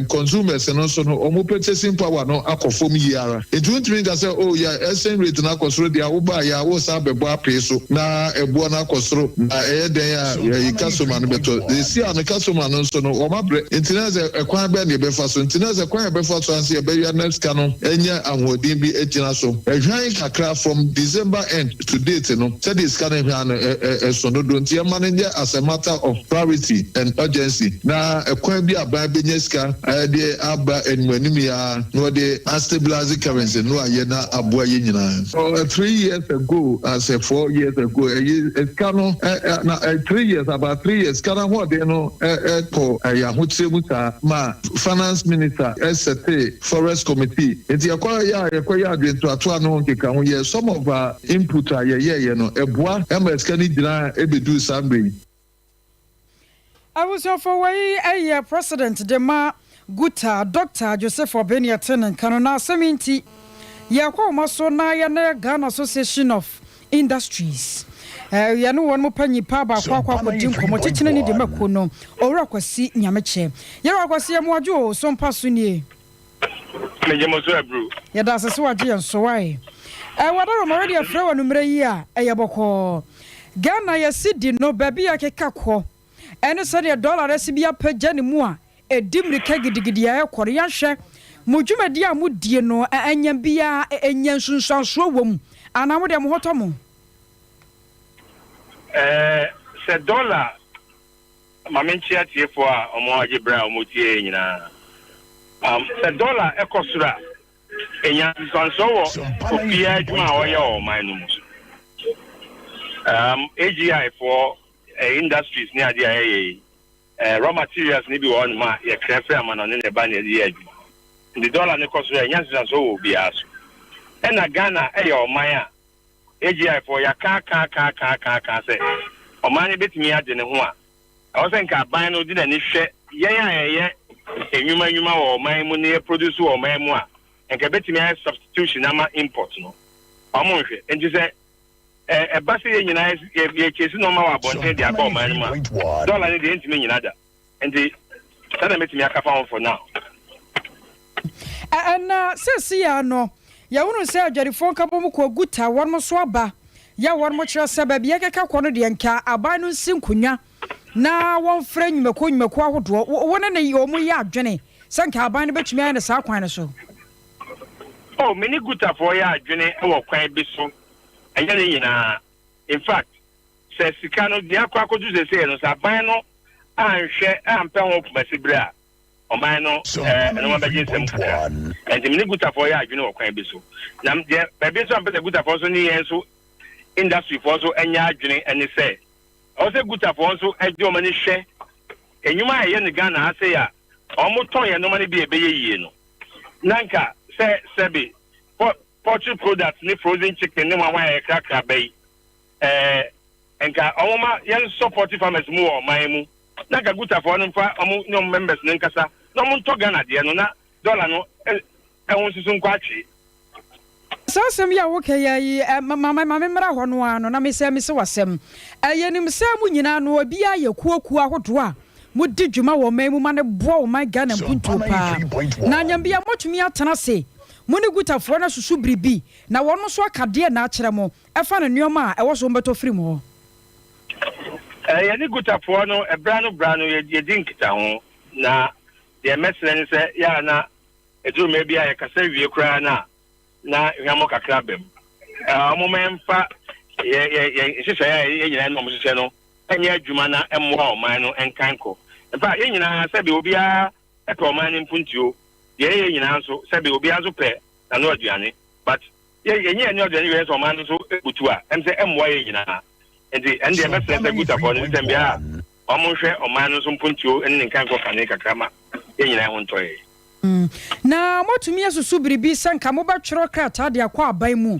consumers no nso no wɔn purchasing power no akɔ fam yie ara. Nti wontumi nka sɛ oh yɛ exchange rate no akɔ soro deɛ a wobaa yɛ a woresan abɛbɔ apee so na ɛboɔ no akɔ soro na ɛyɛ dɛn a yɛ customer no bɛtɔ. Seesei a no customer no nso no wɔn abrɛ nti na sɛ ɛkwan bɛn na yɛbɛfa so. Nti na sɛ kwan a yɛbɛfa so ara ne sɛ yɛbɛwia na sika no anya ahoɔden bi agyina so. Ɛhwan kakra from December end to date no, sɛdeɛ sika no hwan no, ɛso dodo. Nti yɛmma no nyɛ as a matter of priority and urgency na ɛkwan bi a aban bɛnya sika de aba anim anim yi ara na wɔde a stabilize currency no ayɛ na aboa yɛn nyinaa. 3 years ago asɛ 4 years ago ɛyi sika no na 3 years, about 3 years, sika no ahoɔden no kɔ ɛyɛ ahokyerɛ mu saa ma finance minister ɛsɛte forex committee. Nti yɛkɔ yɛ a yɛkɔ yɛ adwentoatoa no ho nkeka ho yɛ some of our input a yɛyɛɛyɛ no ɛboa ɛma sika no gyina ɛbɛduru saa mmerɛ yi. Abusuafo, wei yɛ president de ma Guta, Dr. Joseph Obeng yɛte ne nka no. Na asɛm yi nti yɛkɔ wɔn so na yɛne Ghana Association of Industries yɛne wɔn mo panyin pa baako akɔ akɔdi nkɔmmɔ kyekyene ne de mako no, Owura Kwasi Nyamekyɛ. Yɛwura Kwasi, yɛ mo o so mpa so nie. Megye mo so aburu. Yɛda ase sɛ wagye yɛn so wae. Ɛwɔ ma wɔde afrɛ wɔ nummerɛ yi a ɛyɛ bɔkɔɔ. Ghana yɛsi di no baabi a keka kɔ ɛne sɛdeɛ dɔla asi bi apagya ne mu a ɛdi mmirika gidigidi a ɛkɔ no, yɛahwɛ mo dwumadi a modie no, ɛnya biara ɛnya nsunsuansoɔ wɔ mu anaa mo deɛ mo ho tɔ mo? Sɛ dɔla, ma menkyia tiefoɔ a ɔmo agye berɛ a ɔmo tie nyinaa. Sɛ dɔla ɛkɔ soro a, ɛnya nsunsuansoɔ wɔ obiara adwuma a ɔyɛ wɔ ɔman no mu. AGI foɔ industries ne adeɛ a ɛyɛ yi, raw materials ne bi wɔ hɔnom a yɛkrɛ firi ama no ne ne ba ne yɛde yɛ adwuma. Nti dɔla ne kɔ soro a, ɛnya nsunsuansoɔ wɔ obiara so. Ɛna Ghana ɛyɛ ɔman a AGI foɔ yɛaka ka ka ka ka ka sɛ ɔman no bɛtumi agye ne ho a, ɛwɔ sɛ nka aban no de n'ani hwɛ yɛn a yɛyɛ nnwuma nnwuma wɔ ɔman mu ne yɛ produce wɔ ɔman mu a, nka bɛtumi ayɛ substitution ama import no. Ɔmo nhwɛ. Nti sɛ ɛba sɛ yɛn nyinaa yɛkyɛsi nneɛma wɔ abɔnten de aba ɔman no mu a, dɔla no deɛ ntumi nyina da. Nti sɛdeɛ mɛtumi aka fa ho for now. Ɛna sɛsi ya no yɛhunu sɛ adwadifoɔ nkabom kɔ Guta, wɔn nso aba yɛ wɔn mo kyerɛ sɛ baabi yɛkeka kɔ no deɛ, nka aban no nsi nkonnwa na wɔmfrɛ nnwumakuo nnwumakuo ahodoɔ. Wɔn ne wɔn yɛ adwene sɛ nka aban no bɛtumi ayɛ no saa kwan no so? Oh, me ne Gutafoɔ yɛ adwene wɔ kwan bi so, ɛnyɛ ne nyinaa. In fact, sɛ sika no deɛ akɔ akɔdu sesei no, sɛ aban no anhwɛ ampɛ ho pomasi berɛ a ɔman no ɛnoma bɛgye nsɛm kakra. Nti me ne Gutafoɔ yɛ adwene wɔ kwan bi so. Na deɛ baabi nso a mpɛ sɛ Gutafoɔ nso ne yɛn nso industryfoɔ nso nyɛ adwene ne sɛ ɛwɔ sɛ Gutafoɔ nso gye wɔn ani hwɛ nnwuma a ɛyɛ no Ghana ha sei a wɔn tɔn yɛn nneɛma no bi a ɛbɛyɛ yie no, na nka sɛ sɛbi poultry products ne frozen chicken ne wɔn a yɛkrakra bɛ yi, nka wɔn ma yɛn support farmers mu wɔ ɔman mu, na nka Gutafoɔ no mfa wɔn ne wɔn members no nkasa na wɔn ntɔ Ghana deɛ no na dɔla no ɛho nso so nkɔ atwe. Saa asɛm yi a woka yi yi, ma me mmra hɔ no ara no na mesɛ mese w'asɛm. Yɛnim sɛ mo nyinaa no obiara yɛ kuokuo ahodoɔ a modi dwuma wɔ ɔman mu ma no boa ɔman Ghana mpuntuo paa. Na anyambia moatumi atena ase mo ne Gutafoɔ no asusu biribi na wɔn nso aka deɛ na akyerɛ mo ɛfa ne nnoɔma a ɛwɔ so wɔbɛtɔ firi mo hɔ. Yɛne Gutafoɔ no ɛberɛ ano berɛ ano yɛdi nkitaho na deɛ mɛsrɛ ne sɛ yɛ a na ɛduru mmerɛ bi a yɛkasa wie koraa no a na hwammɔ kakra ba mu. Wɔmma yɛmfa yɛn nhyehyɛeɛ a yɛn nyinaa ne wɔn hyehyɛ no nyɛ adwuma na ɛmmoa ɔman no nkan kɔ. In fact, yɛn nyinaa sɛbe obiara pɛ ɔman no mpuntuo. Deɛ yɛyɛ nyinaa nso sɛbe obiara nso pɛ n'ano aduane. But yɛ yɛnyɛ yɛn ano aduane wie sɛ ɔman no nso butu a, ɛm sɛ ɛmmoa yɛn nyinaa. Nti ɛno deɛ mɛsrɛ sɛ Gutafoɔ no nsɛm biara a wɔnhwɛ ɔman no nso mpuntuo ne ne nkankɔ kane kakra ma yɛn nyinaa ho ntɔ yɛn. Na moatumi asusu biribi sɛ nka mobɛtwerɛ krataa de akɔ aban mu,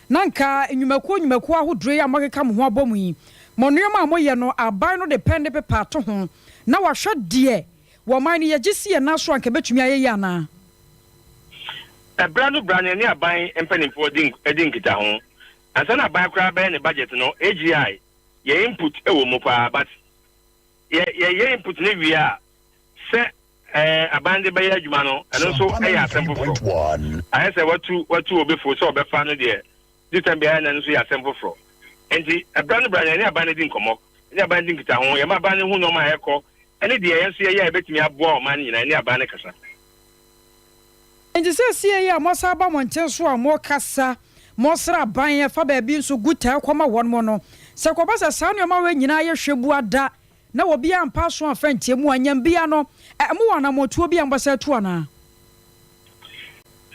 na nka nnwumakuo nnwumakuo ahodoɔ yi a moakeka mo ho abɔ mu yi, mo nnoɔma a moyɛ no, aban no de pɛn ne pepa ato ho, na wahwɛ deɛ wɔ ɔman no yɛgye si yɛn nan so a nka ɛbɛtumi ayɛ yie anaa? Ɛberɛ ano berɛ no yɛne aban mpanimfoɔ di di nkitaho. Ansa na aban koraa bɛyɛ ne budget no, AGI, yɛn input wɔ mu paa, but yɛ yɛyɛ input no wie a, sɛ Ɛɛ, aban de bɛyɛ adwuma no, ɛno nso yɛ asɛm foforɔ. Ayɛ sɛ watu watu obi fo sɛ ɔbɛfa no deɛ, this time biara na ɛno nso yɛ asɛm foforɔ. Enti, ɛberɛ ano berɛ no, yɛne aban no di nkɔmmɔ, yɛne aban no di nkitaho, yɛma aban no hu nneɛma a ɛrekɔ ne deɛ yɛn nso yɛyɛ a ɛbɛtumi aboa ɔman no nyinaa, yɛne aban no kasa. Enti seesei yi a moasan aba mmɔnten so a morekasa, moresrɛ aban ɛfa baabi nso gu taa kɔma wɔn no, sɛ ɛkɔba sɛ saa nneɛma wei nyinaa yɛ hwɛbua da na obiara ampa aso amfa antie mu a, nyambia no, ɛ, mowɔ anamɔntuo bi a mobɛsan atu anaa?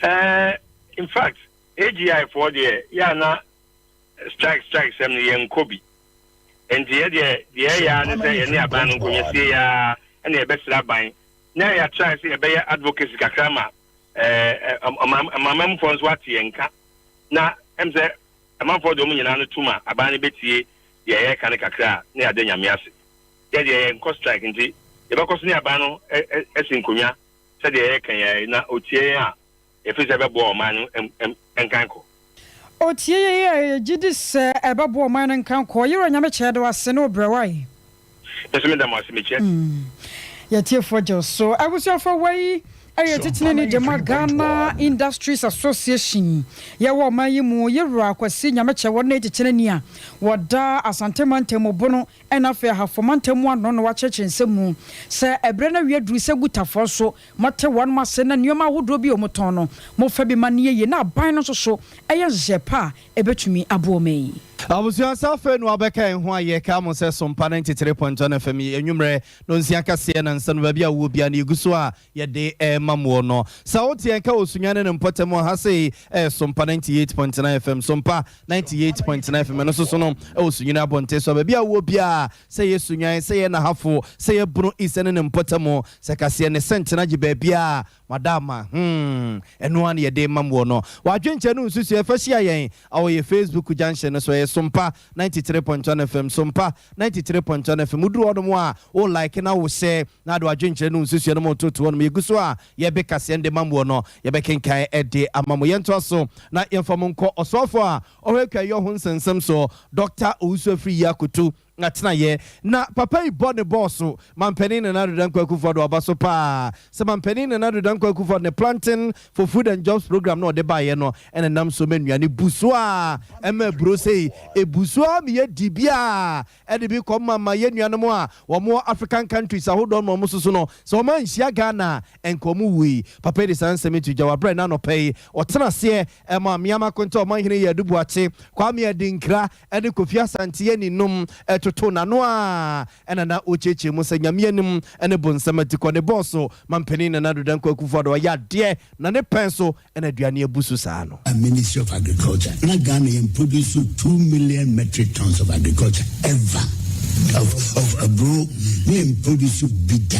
Eh, in fact, AGI foɔ deɛ, yɛ a na strike strike sɛm no yɛnkɔ bi. Nti yɛ deɛ, deɛ ɛyɛ ara ne sɛ yɛne aban no nkonnwa sie yɛ ara ɛna yɛbɛsrɛ aban na yɛ try sɛ yɛbɛyɛ advocacy kakra ma eh, ɔmanmufoɔ nso ate yɛn nka na ɛm sɛ Amanfoɔ de wɔn nyinaa no tom a aban no bɛtie deɛ yɛreka no kakra a na yɛada Nyame ase. Yɛ deɛ yɛnkɔ strike nti yɛbɛkɔ so ne aban no asi nkonnwa sɛdeɛ yɛreka yi ara yi na ɔtie yɛn a yɛfiri sɛ ɛbɛboa ɔman no nkankɔ. Ɔtie yɛn a yɛgye di sɛ ɛbɛboa ɔman no nkankɔ. Yerah Nyame kyɛ yɛda wo ase ne wo brɛ wai. Me nso meda mo ase mekyɛ. Yɛtiefoɔ gye wo so. Abusuafoɔ wei yɛ titenani de ma Ghana Industries Association yɛwɔ ɔman yi mu Yewura Kwasi Nyamekyɛ wɔn ne titenani a wɔda Asante mantam mu Bono ɛna afei Ahafo mantam mu ano na wakyerɛkyerɛ nsɛm mu sɛ ɛberɛ no awie aduru sɛ Gutafoɔ nso mote wɔn ase na nneɛma ahodoɔ bi a wɔtɔn no mofa bi ma no yɛ yie na aban no nso so ɛyɛ nhyehyɛɛ pa a ɛbɛtumi aboa ɔman yi. Abusua sɛ afei na wabɛka yɛn ho a yɛka mo sɛ Sompa 93.1 FM yi anwummerɛ nonsia kaseɛ na nsa no baabi a wowɔ biara no yɛgu so a yɛde rema moɔ no. Sɛ wote yɛn ka wɔ Sunyani ne mpɔtam a ha sei ɛyɛ Sompa 98.9 FM Sompa 98.9 FM ɛno nso so no ɛwɔ Sunyani abɔnten so a baabi a wowɔ biara sɛ yɛ Sunyani sɛ yɛ Nahafo sɛ yɛ Bono East ne ne mpɔtam sɛ kaseɛ ne sɛnkyena gye baabiara Madama, hmm, ɛno ara na yɛde rema mo wɔ no. W'adwenkyerɛ ne wo nsusuiɛ fa hyia yɛn wɔ yɛ Facebook junction no so. Ɛyɛ Sompa 93.1 FM, Sompa 93.1 FM. Woduru hɔnom a, wo like na wo share na ade w'adwenkyerɛ ne wo nsusuiɛ no ma wototo hɔnom. Yɛgu so a yɛbe kaseɛ no de ma mo wɔ no, yɛbɛkenkan de ama mo. Yɛntoa so na yɛmfa mo nkɔ ɔsoafoɔ a ɔhwɛ kuayɔ ho nsɛnsɛm soɔ, Dɔkta Owusu Afriyie Akoto Atenaeɛ. Na papa yi bɔ ne bɔɔso Mampanin Nana Addo Dankwa Akufo Addo aba so paa sɛ Mampanin Nana Addo Dankwa Akufo Addo ne Planting for Food and Jobs Program no a ɔde baeɛ no na ɛnam so ma nnuane bu so a ɛma aburo sei ɛbu so ara ma yɛdi bi a ɛde bi kɔ ma ma yɛn nuanom a wɔn wɔ African countries ahodoɔ no ma wɔn nso so no sɛ wɔn anhyia Ghana a nka wɔn wui. Papa yi de saa nsɛm yi to dwa wɔ aberɛ a ɛna anɔpa yi ɔtena aseɛ ma Miama Akonta Ɔmanhene Yadu Boakye Kwame Adinkra ne Kofi Asante aninom totoo n'ano a ɛna na ɔrekyerɛkyerɛ mu sɛ Nyame anim ne bonsam atikɔ ne bɔɔso Mampanin Nana Addo Dankwa Akufo Addo ɔyɛ adeɛ na ne pɛn so na aduane abu so saa no. Ministry of Agriculture na Ghana yɛn produce 2 million metric tons of agriculture ever of aburo na yɛn produce bi da.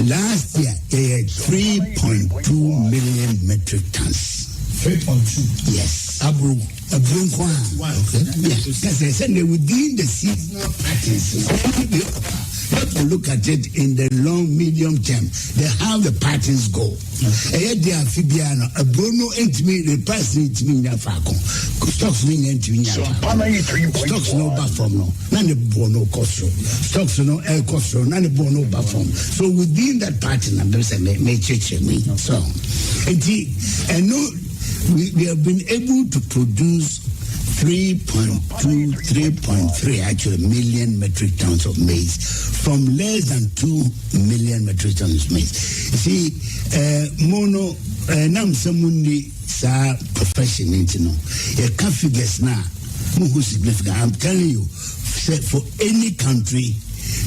Last year yɛyɛ 3.2 million metric tons. 3.2? Yes. Aburo? Aburo nko a. Okay. Yeah. Kasɛ sɛ na within the seasonal patterns no. If you look at it in the long medium term, the how the patterns go. Ɛyɛ deɛ afe biara no aburo no ntumi the price no ntumi nya faako stocks no nya ntumi nya faako stocks no ba fam no na ne boɔ no kɔ soro stocks no ɛkɔ soro na ne boɔ no ba fam so within that pattern na bɛ sɛ mɛ mɛ kyerɛkyerɛ mu yi so nti ɛno we we have been able to produce. 3.2, 3.3 actually million metric tons of maize from less than 2 million metric tons of maize. You see, uh, mono, uh, nam sɛ munni saa profession nti no, yɛka figures na muhu significant. I'm telling you, sɛ for any country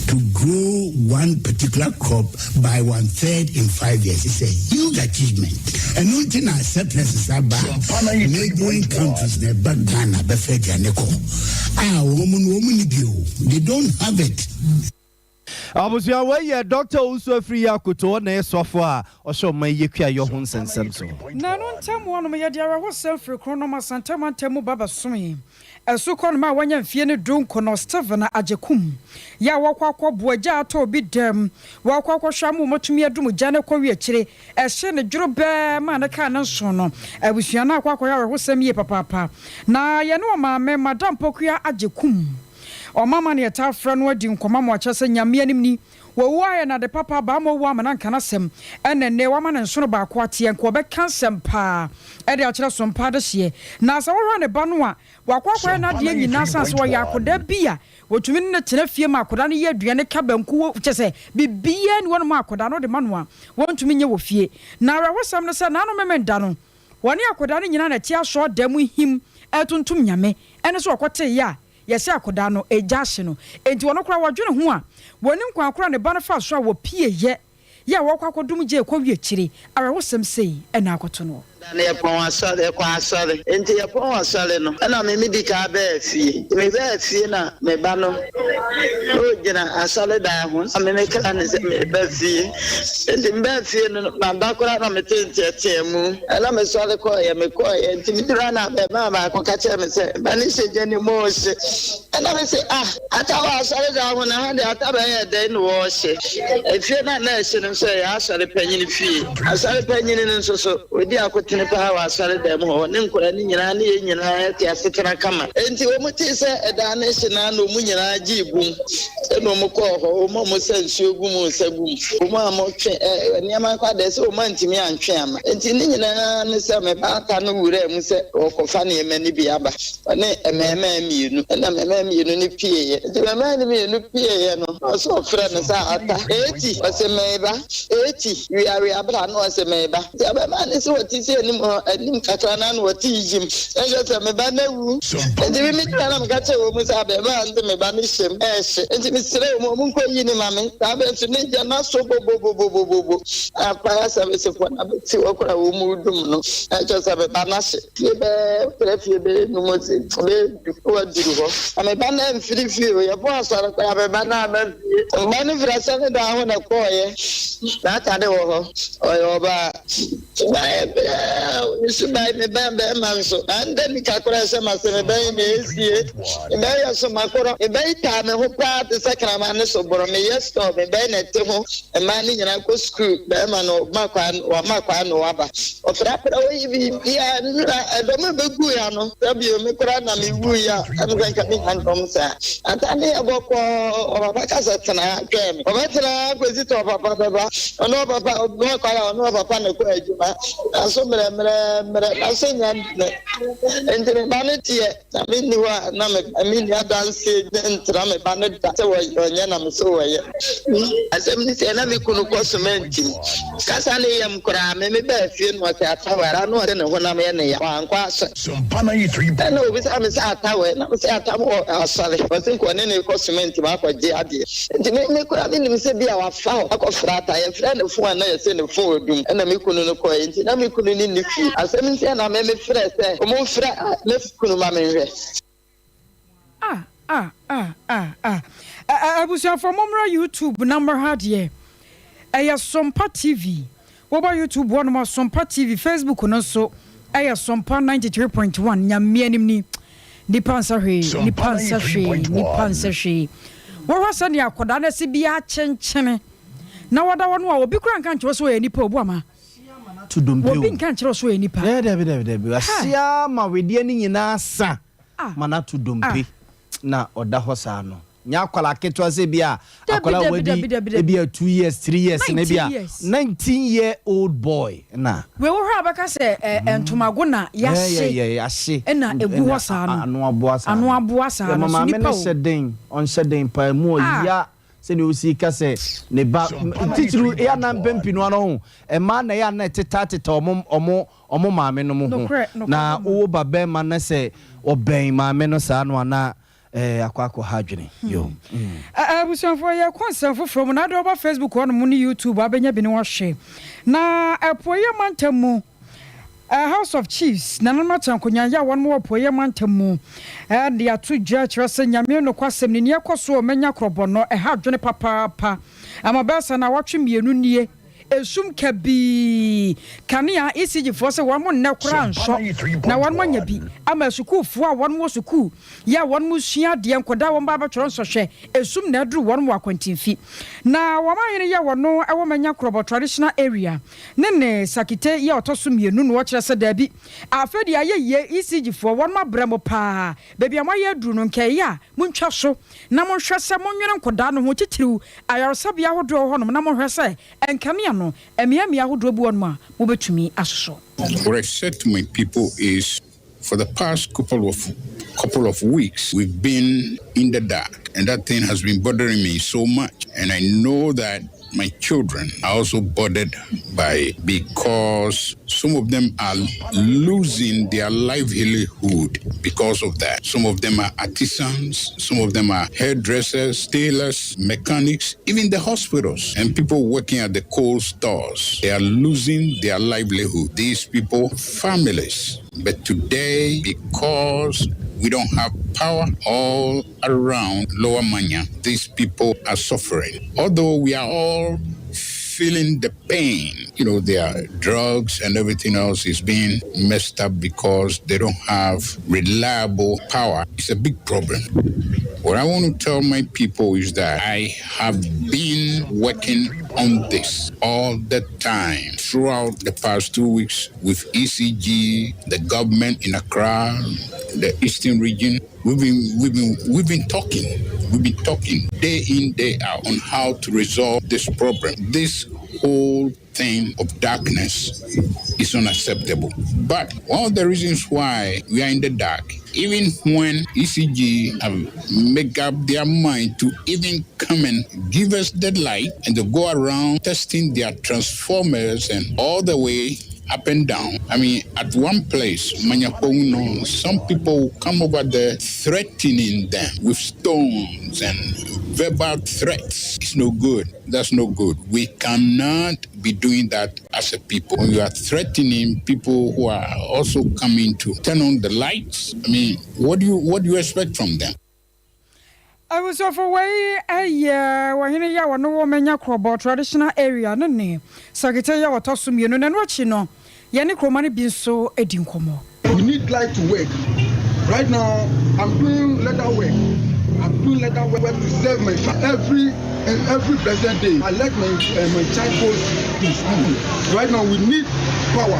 to grow one particular crop by one third in 5 years is a huge achievement. Ɛno nti na surpluses aba neighboring countries na ɛba Ghana bɛfɛ aduane kɔ a wɔn no wɔn ni bi o they don't have it. Abusua wei yɛ Dɔkta Owusu Afriyie Akoto ɔna yɛ soafo a ɔhyɛ ɔman yi kuayɔ ho nsɛnsɛm so. Na ɛno ntam hɔ nom yɛde awerɛhosɛm firi Kronom Asante mantam mu ba bɛsomee asukɔ nom a wanya mfie no du nkono Stephen Agyekum yɛ a wɔkɔ akɔ boa gya atɔ obi dam wɔkɔ akɔhwɛ ama wɔatumi adum gya no kɔ wie akyire ɛhye ne dworobɛɛ maa ne kaa ne nson no abusua no akɔ akɔyɛ awerɛhosɛm yie papaapa na yɛne ɔmaame Madam Pokuya Agyekum Ɔmama na yɛtaa frɛ no adi nkɔmmɔ ma wakyerɛ sɛ Nyame anim ni, wawu ayɛ no ade papa abaa ma wawu ama no anka n'asɛm ɛna nnɛ wama ne nsono baako ateɛ nka ɔbɛka nsɛm paa de akyerɛ Sompa adehyeɛ. Na sɛ wohwɛ ne ba no a wakɔ akɔyɛ n'adeɛ nyinaa sane sɛ ɔyɛ akodaa bi a wɔtumi ne no tena fie ma akodaa no yɛ aduane ka banku wɔ kyɛ sɛ biribiara nni hɔnom a akodaa no de ma no a wɔntumi nyɛ wɔ fie. Na awerɛhosɛm ne sɛ n'ano memenda no wɔne akodaa no nyinaa na ɛte asɔɔdan mu him retontom Nyame ɛne sɛ ɔkɔteeɛ a Yɛhyɛ akɔdaa no, egya ahye no. Enti ɔno koraa wɔdwene ho a, wɔnnim kwan koro a ne ba no faa so a wɔpieeɛ yɛ a wɔrekɔ akɔdom gya ɛkɔwie akyire. Awerɛhosɛm sei na akɔto noɔ. Da no yɛpɔn asɔre, yɛkɔ asɔre. Enti yɛpɔn asɔre no, ɛna me medi kan baa fie. Nti mebaa fie na me ba no, na ɔgyina asɔredan ho, na me mekra no sɛ mereba fie. Enti mebaa fie no, maba koraa na metee nteɛteɛmu. Ɛnna mesɔre kɔeɛ, mekɔeɛ. Enti meduruu hɔ na abarimaa baako ka kyerɛɛ me sɛ, Ma ne hyɛ gya no mu rehye. Ɛnna mese, Ah, ata wɔ asɔredan ho, na ha deɛ ata bɛyɛ dɛn na wɔrehye? Efie no a na ɛhye no nso, ɛyɛ asɔre panyin fie. Asɔre panyin no nso so, ɔdi akotene paa wɔ asɔredan mu hɔ. Ɔne nkwadaa no nyinaa ne yɛn nyinaa te asetena kama. Enti wɔtee sɛ ɛdan no rehye no ara na wɔn nyinaa gyee bum. Ɛna wɔn kɔɔ hɔ, wɔn a wɔsa nsuo gu mu resa gu mu, wɔn a wɔtwe ɛ nneɛma nkɔ adeɛ sɛ wɔn antumi antwe amma. Enti ne nyinaa ne sɛ me ba ata no wuraa mu sɛ ɔrekɔfa nneɛma no bi aba, ɔne mmarimaa mmienu. Ɛna mmarimaa mmienu no pieeɛ. Enti mmarimaa no mmienu pieeɛ no, na ɔsɛ ɔfrɛ no sɛ Ata, Eti, ɔse mereba, Eti, wia wia bra, na ɔse mereba. Nti abarimaa no sɛ ɔte sɛ anim hɔ, anim kakra no ara na ɔte yim, na kyerɛ sɛ me ba no awu. Enti me megyina na meka kyerɛɛ wɔn sɛ abarimaa no de me ba no hyɛm ɛrehye. Enti mesrɛɛ wɔn, wɔn nkɔyi no ma me. Saa berɛ nso na egya no asɔ bobobobobobo. Na fire service foɔ no abɛte hɔ koraa a wɔn redum no. Na kyerɛ sɛ me ba no ahye. Fie bɛyɛ, wotra fie bɛyɛ num ɔse bɛyɛ du na waduru hɔ. Na me ba no amfiri fie o, yɛbɔɔ asɔre koraa me ba no amma fie. Me ba no firi asɔredan hɔ na ɛkɔeɛ. N'atade wɔ hɔ, ɔyɛ ɔbaa. Suban brɛɛw, ne suban me bɛn bɛɛma nso. Na ndɛ nika koraa hyɛ m'ase me bɛn na esie. Me bɛn yɛ somakorɔ, me bɛn taa me ho paa te sɛ kraman ne soborɔ. Me yɛ store, me bɛn na ɛte ho. Mmaa no nyinaa kɔ sukuu, bɛɛma no ɔma kwan, wama kwan na waba. Ɔprapra oyi biribiara, nnura ɛdɔm a ɛbɛguu ya no, sɛ bio me koraa na me wuui a, ɛm sɛ nka me nya ndɔm saa. Atade yɛ bɔkɔɔ, ɔpapa ka sɛ tena ha twɛn me. Ɔbɛtena ha kɔsi sɛ ɔpapa bɛba. Ɔne ɔpapa, ɔbɛma kwan a ɔne ɔpapa na ɛkɔ adwuma. N'aso mmerɛmmerɛmmerɛ, n'aso nya ntene. Enti me ba no teɛ, na menni hɔ a, na me menni adanseɛ ntra me ba no da sɛ ɔnyɛ na me sɛ ɔyɛ. Asɛm ne sɛ, na me kunu kɔ somantim. Kasa ne yam koraa, me mebaa fie no ɔse atawɛ ara na ɔse ne honam yɛ ne ya, wankɔ asɔre. Ɛna obisaa me sɛ atawɛ, na mese atam wɔ asɔre. Ɔse nka ɔne no rekɔ somantim akɔgye adeɛ. Nti me me koraa menim sɛ bi a wafa hɔ akɔfra ata. Yɛfrɛ no fon a na yɛse ne fon adum. Ɛna me kunu no kɔeɛ nti na me kunu no nni fie. Asɛm nti ɛna me mefrɛɛ sɛ wɔmfrɛ me kunu ma menhwɛ. Ah ah ah ah ah Abusuafoɔ mommra YouTube na mmɛhwɛ adeɛ. Ɛyɛ Sompa TV. Woba YouTube hɔ nom a Sompa TV, Facebook no nso ɛyɛ Sompa 93.1. Nyame anim ni. Nipa nsɛ hwee, nipa nsɛ hwee, nipa nsɛ hwee. Wohwɛ sɛnea akwadaa no asi bi akyenkyene na wɔda hɔ no a, obi koraa nka nkyerɛ wo sɛ ɔyɛ nipa o, Boama. To dompe o. Obi nka nkyerɛ wo sɛ ɔyɛ nipa. Dabi, dabi, dabi. Hi. Ahyia ma wedeɛ no nyinaa sa Ah. ma no ato dompe Ah. na ɔda hɔ saa no. Nyɛ akwadaa ketewa sɛ bi a Dabi, akwadaa a dabi, wadi dabi, dabi, dabi. ebi a 2 years, 3 years na ebi 19 a years. 19 year old boy na. Wei wohwɛ a bɛka sɛ ntomago na yɛahye Yɛ ahye ɛna egu hɔ saa no. Ano aboa saa Ano no. aboa saa Yɛ no. So maame nipa no o. hyɛ den, ɔnhyɛ den paa mu. Ah. Ɔya sɛnea osi ka sɛ ne ba titiriw ɛyɛ anan mpɛn pii no ano ho mmaa na ɛyɛ anan teta teta ɔmo maame no mo ho. Nokorɛ, nokorɛ Na mo. wowɔ ba bɛrima no sɛ ɔbɛn maame no saa no ana akɔ ha adwene yo. Abusuafoɔ, yɛkɔ nsɛm foforɔ mu na ade wɔba Facebook hɔnom ne YouTube abɛnya bi ne wɔhwɛ na Apueeɛ mantam mu House of Chiefs nananom atena nkonnwa yɛ a wɔn wɔ Apueeɛ mantam mu de ato dwa kyerɛ sɛ Nyame nokwasɛm ne nea ɛkɔ so wɔ Manya Korɔbɔ no ɛha adwene papaapa ama bɛyɛ sɛ na wɔtwe 2 nie esum kabii kanea ECG foɔ sɛ wɔn mo nnɛ koraa nsɔ na wɔn mo anya bi ama sukuufoɔ a wɔn wɔ sukuu yɛ a wɔn mo sua adeɛ, nkɔdaa wɔn ba abɛtwerɛ nsɔhwɛ, esum na aduru wɔn wɔ akwantinfi. Na wɔn ahene yɛ wɔn ɛwɔ Manya Korɔbɔ Traditional Area ne Sakite yɛ ɔtɔ so 2 na wɔkyerɛ sɛ daabi, afei deɛ ayɛ yie. ECG foɔ wɔn abrɛ mo paa, baabi a moayɛ aduru no nkɛyɛ a montwa so na monhwɛ sɛ monwene nkɔdaa no ho, titiriw ayaresabea ahodoɔ wɔ hɔnom, na monhwɛ sɛ nkanea no mmeammea ahodoɔ bi wɔ nom a mobɛtumi asosɔ. What I said to my people is, for the past couple of weeks, we've been in the dark, and that thing has been bothering me so much. And I know that my children are also bothered by it because some of them are losing their livelihood because of that. Some of them are artisans, some of them are hairdressers, tailors, mechanics, even the hospitals, and people working at the cold stores. They are losing their livelihood. These people, families. But today, because we don't have power all around Lower Manya, these people are suffering. Although we are all feeling the pain. Their drugs and everything else is being messed up because they don't have reliable power. It's a big problem. What I want to tell my people is that I have been working on this all the time throughout the past 2 weeks with ECG, the government in Accra, the Eastern Region. We've been talking. We've been talking day in, day out on how to resolve this problem. This whole thing of darkness is unacceptable. But one of the reasons why we are in the dark, even when ECG have make up their mind to even come and give us the light and to go around testing their transformers and all the way up and down. I mean, at one place, Manyapono, some people come over there threatening them with stones and verbal threats. It's no good. That's no good. We cannot be doing that as a people. When you are threatening people who are also coming to turn on the lights, I mean, what do you expect from them? Abusuafo, wei ɛyɛ wɔhene yi a wɔno wɔ Manya Korɔbɔ Traditional Area ne Sakete yi a wɔtɔ so 2 na ɛno akyi no yɛne kuroma no bi nso adi nkɔmmɔ. We need light to work. Right now, I'm doing leather work. I'm doing leather work to serve my family every and every blessed day. I let my child go to school. Right now, we need power.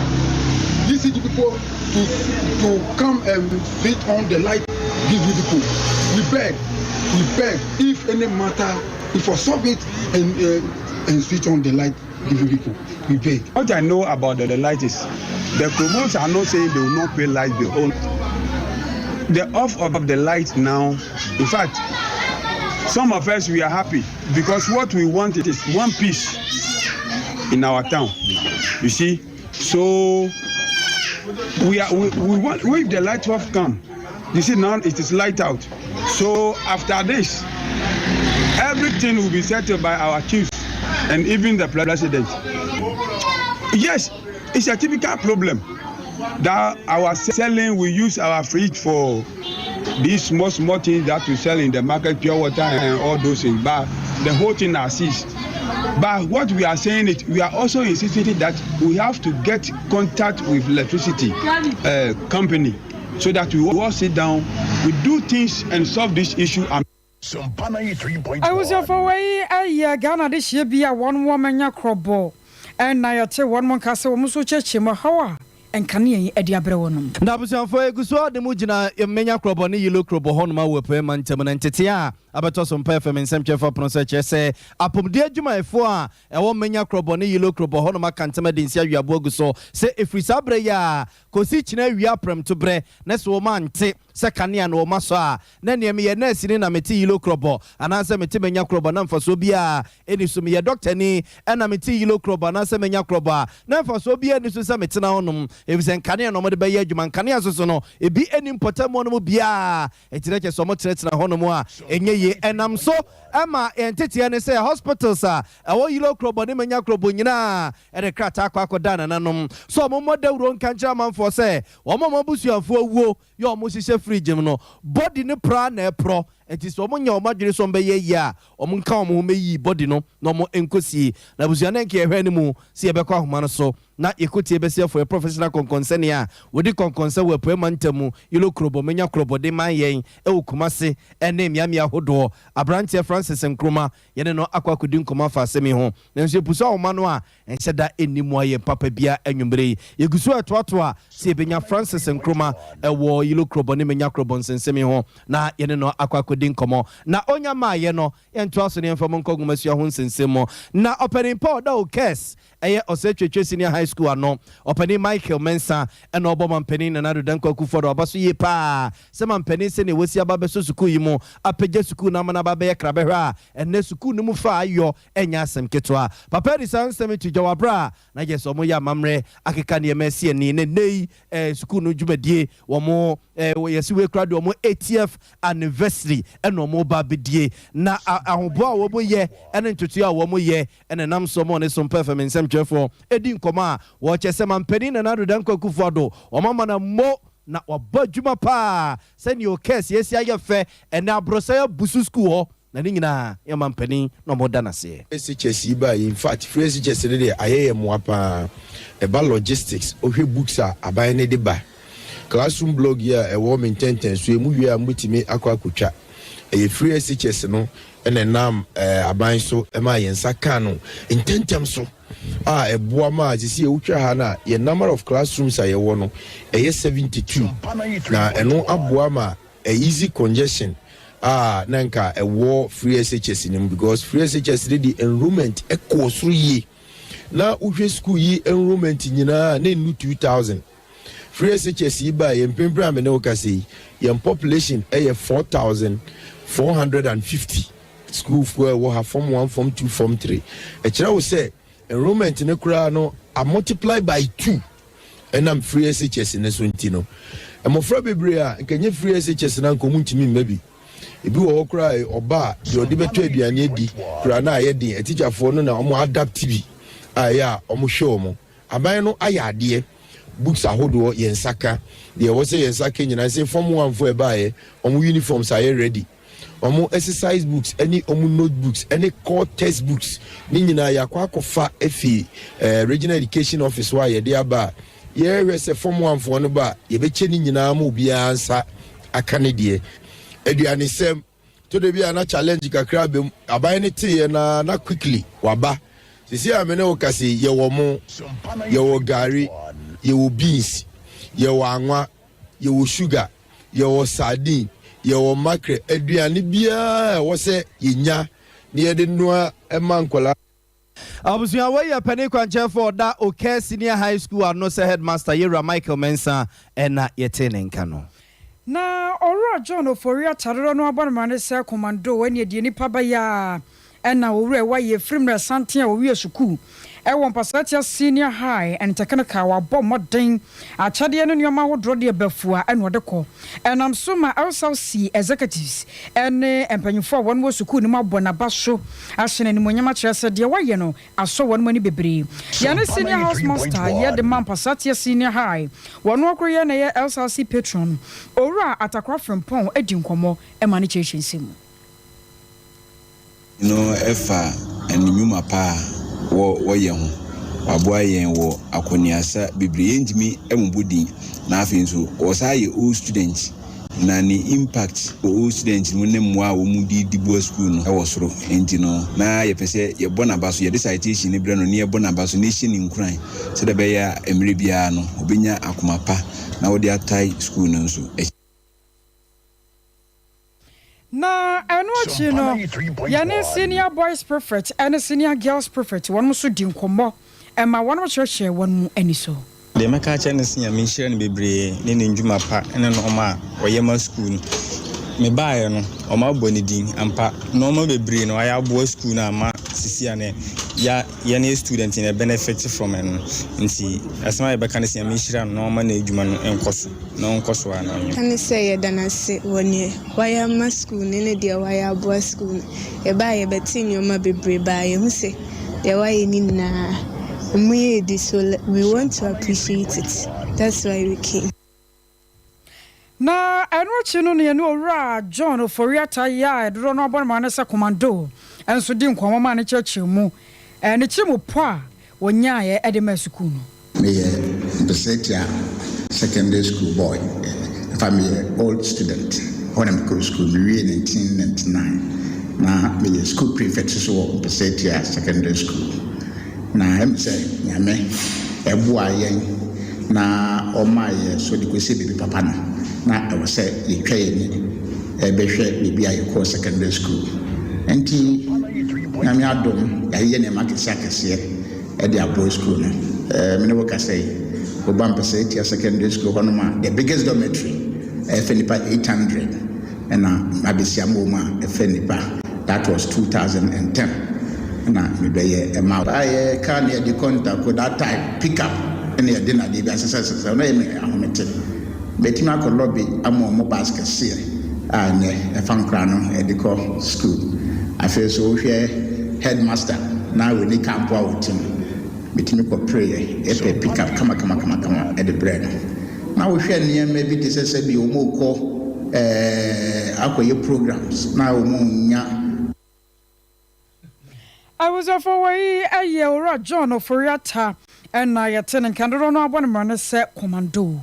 ECG people to come and switch on the light. Give you people. We beg, we beg. If any matter, if for solve it and switch on the light, give you people. We beg. What I know about the light is the promoters are not saying they will not pay light bill. The off of the light now, in fact, some of us, we are happy because what we want is one peace in our town. You see, so we want if the light off come, you see, now it is light out. So after this, everything will be settled by our chiefs and even the president. Yes, it's a typical problem that our selling, we use our fridge for these small small things that we sell in the market, pure water and all those things, but the whole thing has ceased. But what we are saying is we are also insisting that we have to get contact with electricity company so that we all sit down, we do things and solve this issue. Abusuafoɔ wei yɛ Ghana adehyeɛ bi a wɔn wɔ manya korɔbɔ na yɛte wɔn nka sɛ wɔn nso kyerɛkyerɛ mu ɔhaw a nkanea yi de abrɛ wɔn. Na abusuafoɔ yɛgu so ara de mo gyina Menya Korɔbɔ ne Yilo Korɔbɔ hɔnom wɔ Apueɛ Mantam na ntetee a abɛtɔ so mpa FM nsɛmtwerɛfoɔ apono so kyerɛ sɛ apɔmuden adwumayɛfoɔ a ɛwɔ Menya Korɔbɔ ne Yilo Korɔbɔ hɔnom aka ntam adi nse aweaboa gu so sɛ ɛfiri saa berɛ yi ara kɔsi kyena awia prɛmtoberɛ na sɛ wɔn ante sɛ kanea na wɔn asɔ a na neɛ meyɛ nɛɛseni na mete yilo krɔbɔ anaasɛ mete manya krɔbɔ na mfasoɔ biara nni so, meyɛ dɔktani na mete yilo krɔbɔ anaasɛ manya krɔbɔ a, na mfasoɔ biara nni so sɛ metena hɔnom, efisɛ nkanea na wɔde bɛyɛ adwuma, nkanea nso so no, ebi nni mpɔtam hɔnom biara, enti na kyerɛ sɛ wɔtenatena hɔnom a, ɛnyɛ yie. Ɛnam so ma yɛn nteteɛ ne sɛ hospitals a ɛwɔ yilo krɔbɔ ne manya krɔbɔ nyinaa de krataa akɔ akɔda nananom sɛ wɔmmɔ dawuro nka nkyerɛ amanfoɔ sɛ wɔn a wɔn abusuafoɔ awuo yɛ ɔmo hyehyɛ fridge mu no body no pra na ɛporɔ nti sɛ ɔmo nya ɔmo adwene sɛ ɔmo bɛyɛ yie a ɔmo nka ɔmo ho mɛyi body no na ɔmo nkɔ sie na abusua no nka yɛhwɛ anim sɛ yɛbɛkɔ ahoma no so na yɛkɔ tie bɛsi afɔɛ professional kɔnkɔnsɛne a wɔdi kɔnkɔnsɛ wɔ apuɛ mantam mu yolo krobɔ menya krobɔ de man yɛn ɛwɔ Kumase ɛne mmeammea ahodoɔ abranteɛ Francis Nkrumah yɛne no akɔ akɔdi nkɔmɔ afa asɛm yi ho nanso yɛpusu ahoma no a Ɛnhyɛ da nni mmoa yɛn papa biara anwummere yi. Yɛgu so retoatoa sɛ yɛbɛnya Francis Nkrumah wɔ Yilo Krobɔ ne Menya Krobɔ nsɛnsɛm yi ho na yɛne no akɔ akɔdi nkɔmmɔ. Na ɔnya mmaeɛ no, yɛntoa so na yɛmfa mo nkɔ nwomasua ho nsɛnsɛm mu. Na ɔpanin pa a ɔda OKES, ɛyɛ Osei Twetwe Senior High School ano, Ɔpanin Michael Mensah na ɔbɔ Mampanin Nana Addo Dankwa Akufo-Addo aba so yie pa ara sɛ mampanin sɛdeɛ wasi aba abɛsɔ sukuu yi mu, apagya sukuu no ama no aba abɛyɛ krabɛhwɛ a ɛnnɛ sukuu no mu fa ayɔ Ɛnyɛ asɛm ketewa. Papa de saa nsɛm yi to dwa wɔ bere a na kyerɛ sɛ wɔyɛ amammerɛ akeka nneɛma asi ani na nnɛyi eh, sukuu no dwumadie wɔn eh, yɛsi wei koraa de wɔn 80th anniversary ɛna wɔn ba abɛdie na ahoboa a wɔn yɛ ɛne ntotoeɛ a wɔn yɛ ɛna ɛnam so wɔn ne Sompa FM nsɛmtwerɛfoɔ ɛdi nkɔmɔ a wɔkyɛ sɛ mampanin Nana Addo Dankwa Akufo-Addo wɔn ama no mo na wabɔ adwuma paa sɛnea ɔkɛse asi ayɛ fɛ ɛnɛ aborɔsan abu so sukuu hɔ Na ne nyinaa yɛ ɔmanpanin na ɔmo da no aseɛ. SHS yi baeɛ yi infact free SHS no deɛ ayɛ yɛn mmoa paa. Ɛba logistics, wohwɛ books a aban no de ba, classroom blog yi a ɛwɔ me ntɛntɛnso yi, mowie a mobɛtumi akɔ akɔtwa. Ɛyɛ free SHS no na ɛnam aban so maa yɛn nsa kaa no ntɛntɛm so a ɛboa maa seesei wotwa ha no a yɛn number of classrooms a yɛwɔ no ɛyɛ 72 na ɛno aboa ma easy congestion a na nka ɛwɔ free SHS no mu because free SHS no de enrollment kɔɔ soro yie. Na wohwɛ school yi enrollment nyinaa na ɛnnu 2000. Free SHS yi baa yɛn mprempren a me ne wo kasa yi, yɛn population yɛ 4450 sukuufoɔ a ɛwɔ ha form 1, form 2, form 3. Ɛkyerɛ wo sɛ enrollment no koraa no a multiply by 2. Ɛnam free SHS no so nti no, mmɔfra bebree a nka ɛnyɛ free SHS no anka wɔntumi mma bi. Ebi wɔ hɔ koraa a ɔba a, deɛ ɔde bɛtɔ aduane adi koraa na ayɛ den. Atikyafoɔ no na wɔn adapt bi a ɛyɛ a wɔhwɛ wɔn. Aban no ayɛ adeɛ. Books ahodoɔ yɛn nsa ka. Deɛ ɛwɔ sɛ yɛn nsa ka nyinaa. Sɛ form one foɔ ɛbaeɛ, wɔn uniforms ayɛ ready. Wɔn exercise books ne wɔn notebooks ne core textbooks ne nyinaa yɛakɔ akɔfa afi eh, regional education office hɔ a yɛde aba a yɛrehwɛ sɛ fam wanfoɔ no ba a yɛbɛkyɛ ne nyinaa ma obiara nsa aka ne deɛ. Aduanesɛm to de bi a na challenge kakra bɛm aban no teeɛ na na quickly waba sisi a me ne wo kase yɛwɔ mo yɛwɔ gari yɛwɔ beans yɛwɔ anwa yɛwɔ sugar yɛwɔ sardine, yɛwɔ mackerel, aduane biara a ɛwɔ sɛ yɛnya na yɛde noa ma nkwadaa. Abusua wei yɛ panin kwankyerɛfoɔ a ɔda Okɛ Senior High School ano sɛ Headmaster Yɛwura Michael Mensah na yɛtee ne nka no. Na Owura John Ofori Atta dodoɔ no abɔ no mane sɛ Commando ɛneɛ deɛ nipa bɛyɛ a Ɛna Owura Ɛwayɛ firi mmerɛ santen a ɔwiee sukuu wɔ Mpasatia Senior High and Technical wabɔ mmɔden akyɛdeɛ ne nnoɔma ahodoɔ de aba fua ɛna ɔde kɔ. Ɛnam so ma LSALC Executives ne mpanyinfoɔ a wɔn wɔ sukuu no mu abɔ n'aba so ahyɛ no animuonyam akyerɛ sɛ deɛ wayɛ no asɔ wɔn ani bebree. Yɛne Senior House Master yɛ de ma Mpasatia Senior High wɔn ɔkoro yɛ na ɛyɛ LSALC Patron Owura Atakora Frimpong adi nkɔmmɔ ma no kyerɛkyerɛ nsɛm mu. No fa ne nnwuma pa a wɔyɛ ho. Waboa yɛn wɔ akɔneasa bebree yɛntumi mmobɔ din. Na afei nso ɔsan yɛ old student. Na ne impact wɔ old students mu ne mmoa a wɔn de di boa sukuu no wɔ soro. Enti no, na yɛpɛ sɛ yɛbɔ n'aba so, yɛde citation no brɛ no na yɛbɔ n'aba so na yɛhyɛ no nkuran sɛdeɛ ɛbɛyɛ a mmerɛ biara no ɔbɛnya akoma pa na ɔde atae sukuu no nso akyi. Na ɛno akyi no, yɛne Senior Boys Prefect ne Senior Girls Prefect wɔnom nso di nkɔmmɔ ma wɔnom kyerɛkyerɛ wɔn mu anisɔ. Deɛ mɛka akyerɛ no ne sɛ Nyame nhyira no bebree ne ne ndwuma pa ne nnoɔma a ɔyɛ ma sukuu no. Me baeɛ no ɔmo abɔ ne din ampa nnoɔma bebree na wayɛ aboa sukuu no ama sisi a nɛ ya yɛn yɛ student yɛ benefit from ɛno nti asɛm a yɛbɛka ne sɛ Nyame nhyira no na ɔma n'adwuma no nkɔ so na ɔnkɔ so ara na ɔnyɛ. Ka ne sɛ yɛda no ase wɔ neɛ wayɛ ama sukuu no ne deɛ wayɛ aboa sukuu no. Yɛbaeɛ yɛbɛtee nnoɔma bebree baa yɛhu sɛ Deɛ wayɛ ne nyinaa emu yɛ di so we want to appreciate it that's why we came. Na ɛno akyi no na yɛne Owura John Ofori-Atta yi a dodoɔ no ara bɔ no amane sɛ Commando nso di nkɔmmɔ maa no kyerɛkyerɛɛ mu ne tirim pɔ a wɔnyaeɛ de maa sukuu no. Meyɛ Mpesetia Secondary School boy, in fact meyɛ old student, hɔ na mekɔɔ school, mewiee 1999. Na meyɛ school prefect nso wɔ Mpesetia Secondary School. Na ɛm sɛ Nyame ɛboaa yɛn na ɔmaa yɛ so de kɔsi baabi papa no, na ɛwɔ sɛ yɛtwa yɛn ani bɛhwɛ baabi a yɛkɔɔ secondary school. Nti Nyame adom yɛayeyɛ nneɛma akɛseɛ akɛseɛ. de aboa sukuu no. Me ne wo kasa yi, woba Mpɛsɛatia Secondary School hɔnom a, the biggest dormitory, ɛfɛ nnipa 800, ɛna mabɛsia mu wɔ mu a ɛfɛ nnipa, that was 2010 na mebɛyɛ ɛma. Baayɛ car na yɛde kɔ Ntako that time, pick up na yɛde nadeɛ bi asesɛsesɛ, na ɛyɛ me ahomete. Mɛtumi akɔ lobby ama wɔn bus kɛseɛ a ɛnɛ ɛfa nkwadaa no de kɔ school. Afei nso wohwɛ headmaster na ɔnni car mpo a ɔte mu, metumi kɔ preeɛ pɛ pick up kamakamakamakama de brɛɛ no. Na wohwɛ nneɛma bi te sɛ sɛbi wɔrekɔ ɛɛ akɔyɛ programs na wɔnnya. Abusuafo wei yɛ Owura John Ofori-Atta na yɛte ne nka dodoɔ no ara bɔ no mmara no sɛ Commando.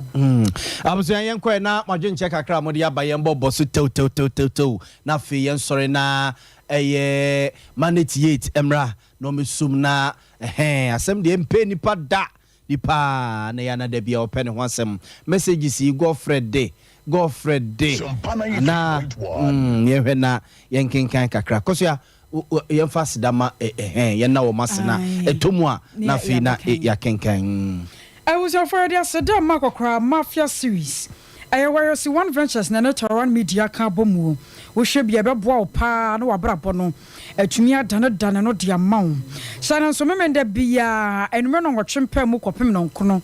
Abusua yɛn kɔɛ na mo adwenkyɛ kakra a mode aba yɛn bɔ bɔ so tew tew tew tew tew na afei yɛn sɔre na ɛyɛ manage yate mmra na ɔmɛsum na ɛhɛn asɛm deɛ mpɛ nipa da nipa na yɛ ana da bia ɔpɛ ne ho asɛm messages yi Godfred de Godfred de anaa mm yɛhwɛ na yɛnkenkan kakra kɔsoa Yɛmfa aseda ma ɛhɛn, yɛnna wɔn ase na ɛtɔ mu a na afei na yɛakenkan. Abusuafo yɛde aseda ma Akɔkora Mafia Series. Ɛyɛ Wayɔsi One Ventures na ɛne Taiwan Media aka abɔ mu. Wohwɛ bi a ɛbɛboa wo paa na w'abrabɔ no atumi adanedane no de ama wo. Hyɛ no nso Memenda biara anwummerɛ nnɔnwɔtwe mpaa mu kɔpem nnɔnkono.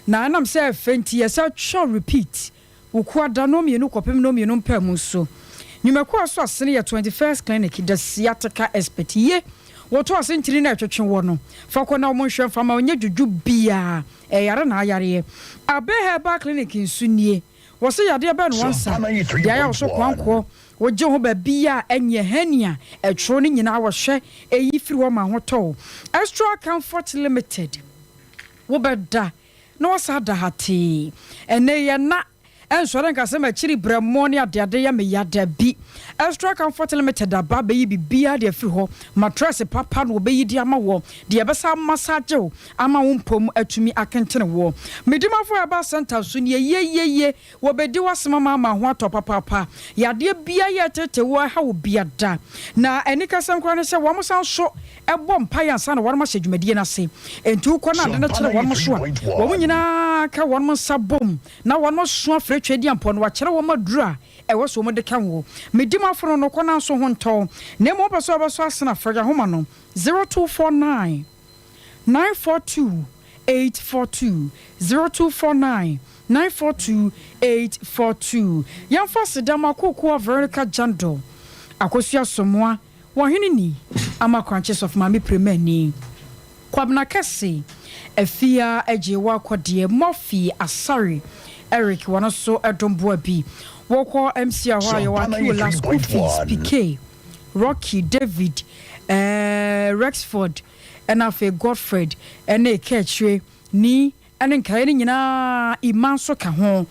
Na ɛnam sɛ ɛfɛ nti yɛsan twa repeat Wukuada nnɔnmienu kɔpem nnɔnmienu mpaemu so. Nnwumakuo a ɛso asene yɛ 21st Clinic, The Sciatica Expert. Ye! Wɔto ase ntini na ɛtwetwe wɔ no. Fa kɔ na wɔnhwɛ mfa ma wo nyɛ dwudwo biara. Ɛyare na ayareɛ. Abe Herbal Clinic nso nie. Wɔse yadeɛ bɛn no wɔnsa? Deɛ ayɛ wo so koankoɔ, wogye ho baabi a ɛnyɛ hernia, ɛtworo no nyinaa wɔhwɛ ɛyi firi hɔ ma ho tɔ wo. Extra Comfort Limited, Wobɛda na wɔsan da hatee. Ɛnnɛ yi ɛnna ɛnsɔre nka sɛ m'akyiri brɛmɔ ne adeade yɛ me ya, dabi. Extra Comfort Limited aba abɛyi biribiara de afiri hɔ. Matrɛse papa na wɔbɛyi de ama woɔ, deɛ ɛbɛsan amassage wo ama wo mpɔ mu atumi akentene woɔ. Medimafo Herbal Centre nso nie, yieyieie, Wɔbɛdi w'asɛm ama ama ho atɔ papaapa. Yadeɛ biara yɛ ɛtetee wo ɛha wo biada. Na anikasɛm koraa ne sɛ wɔn san nso bɔ mpaeɛ ansa na wɔnom ahyɛ dwumadie no ase. Enti wokɔ na ade no kyere wɔnom so a, wɔn nyinaa ka wɔnom nsa bom na wɔnom so afrɛ Tweaduampɔn na wakyerɛ wɔn aduro a ɛwɔ sɛ wɔde ka wo. Medi m'afono no kɔ nanso ho ntɔ wo. Na mmom wopɛ sɛ wobɛsɔ asene a, frɛ Yahoma no 0249. 942 842 0249 942 842 Yɛmfa aseda ma Kokoa Veronica Jandor, Akosua Somoa, Wɔhene Ni, Ama Korankye Sɔfo Maame Premani, Kwabena Kɛse, Afia Agyewa Kɔdeɛ, Murphy Asare, Eric wɔn nso dom boa bi. Wokɔ MCR hɔ a yɛwɔ Akiola, School Fees, Piquet, Rocky, David, eh, Rexford, ɛna afei Godfred ne Kaakyire, Ni, ne nkaeɛ no nyinaa, Emma nso ka ho.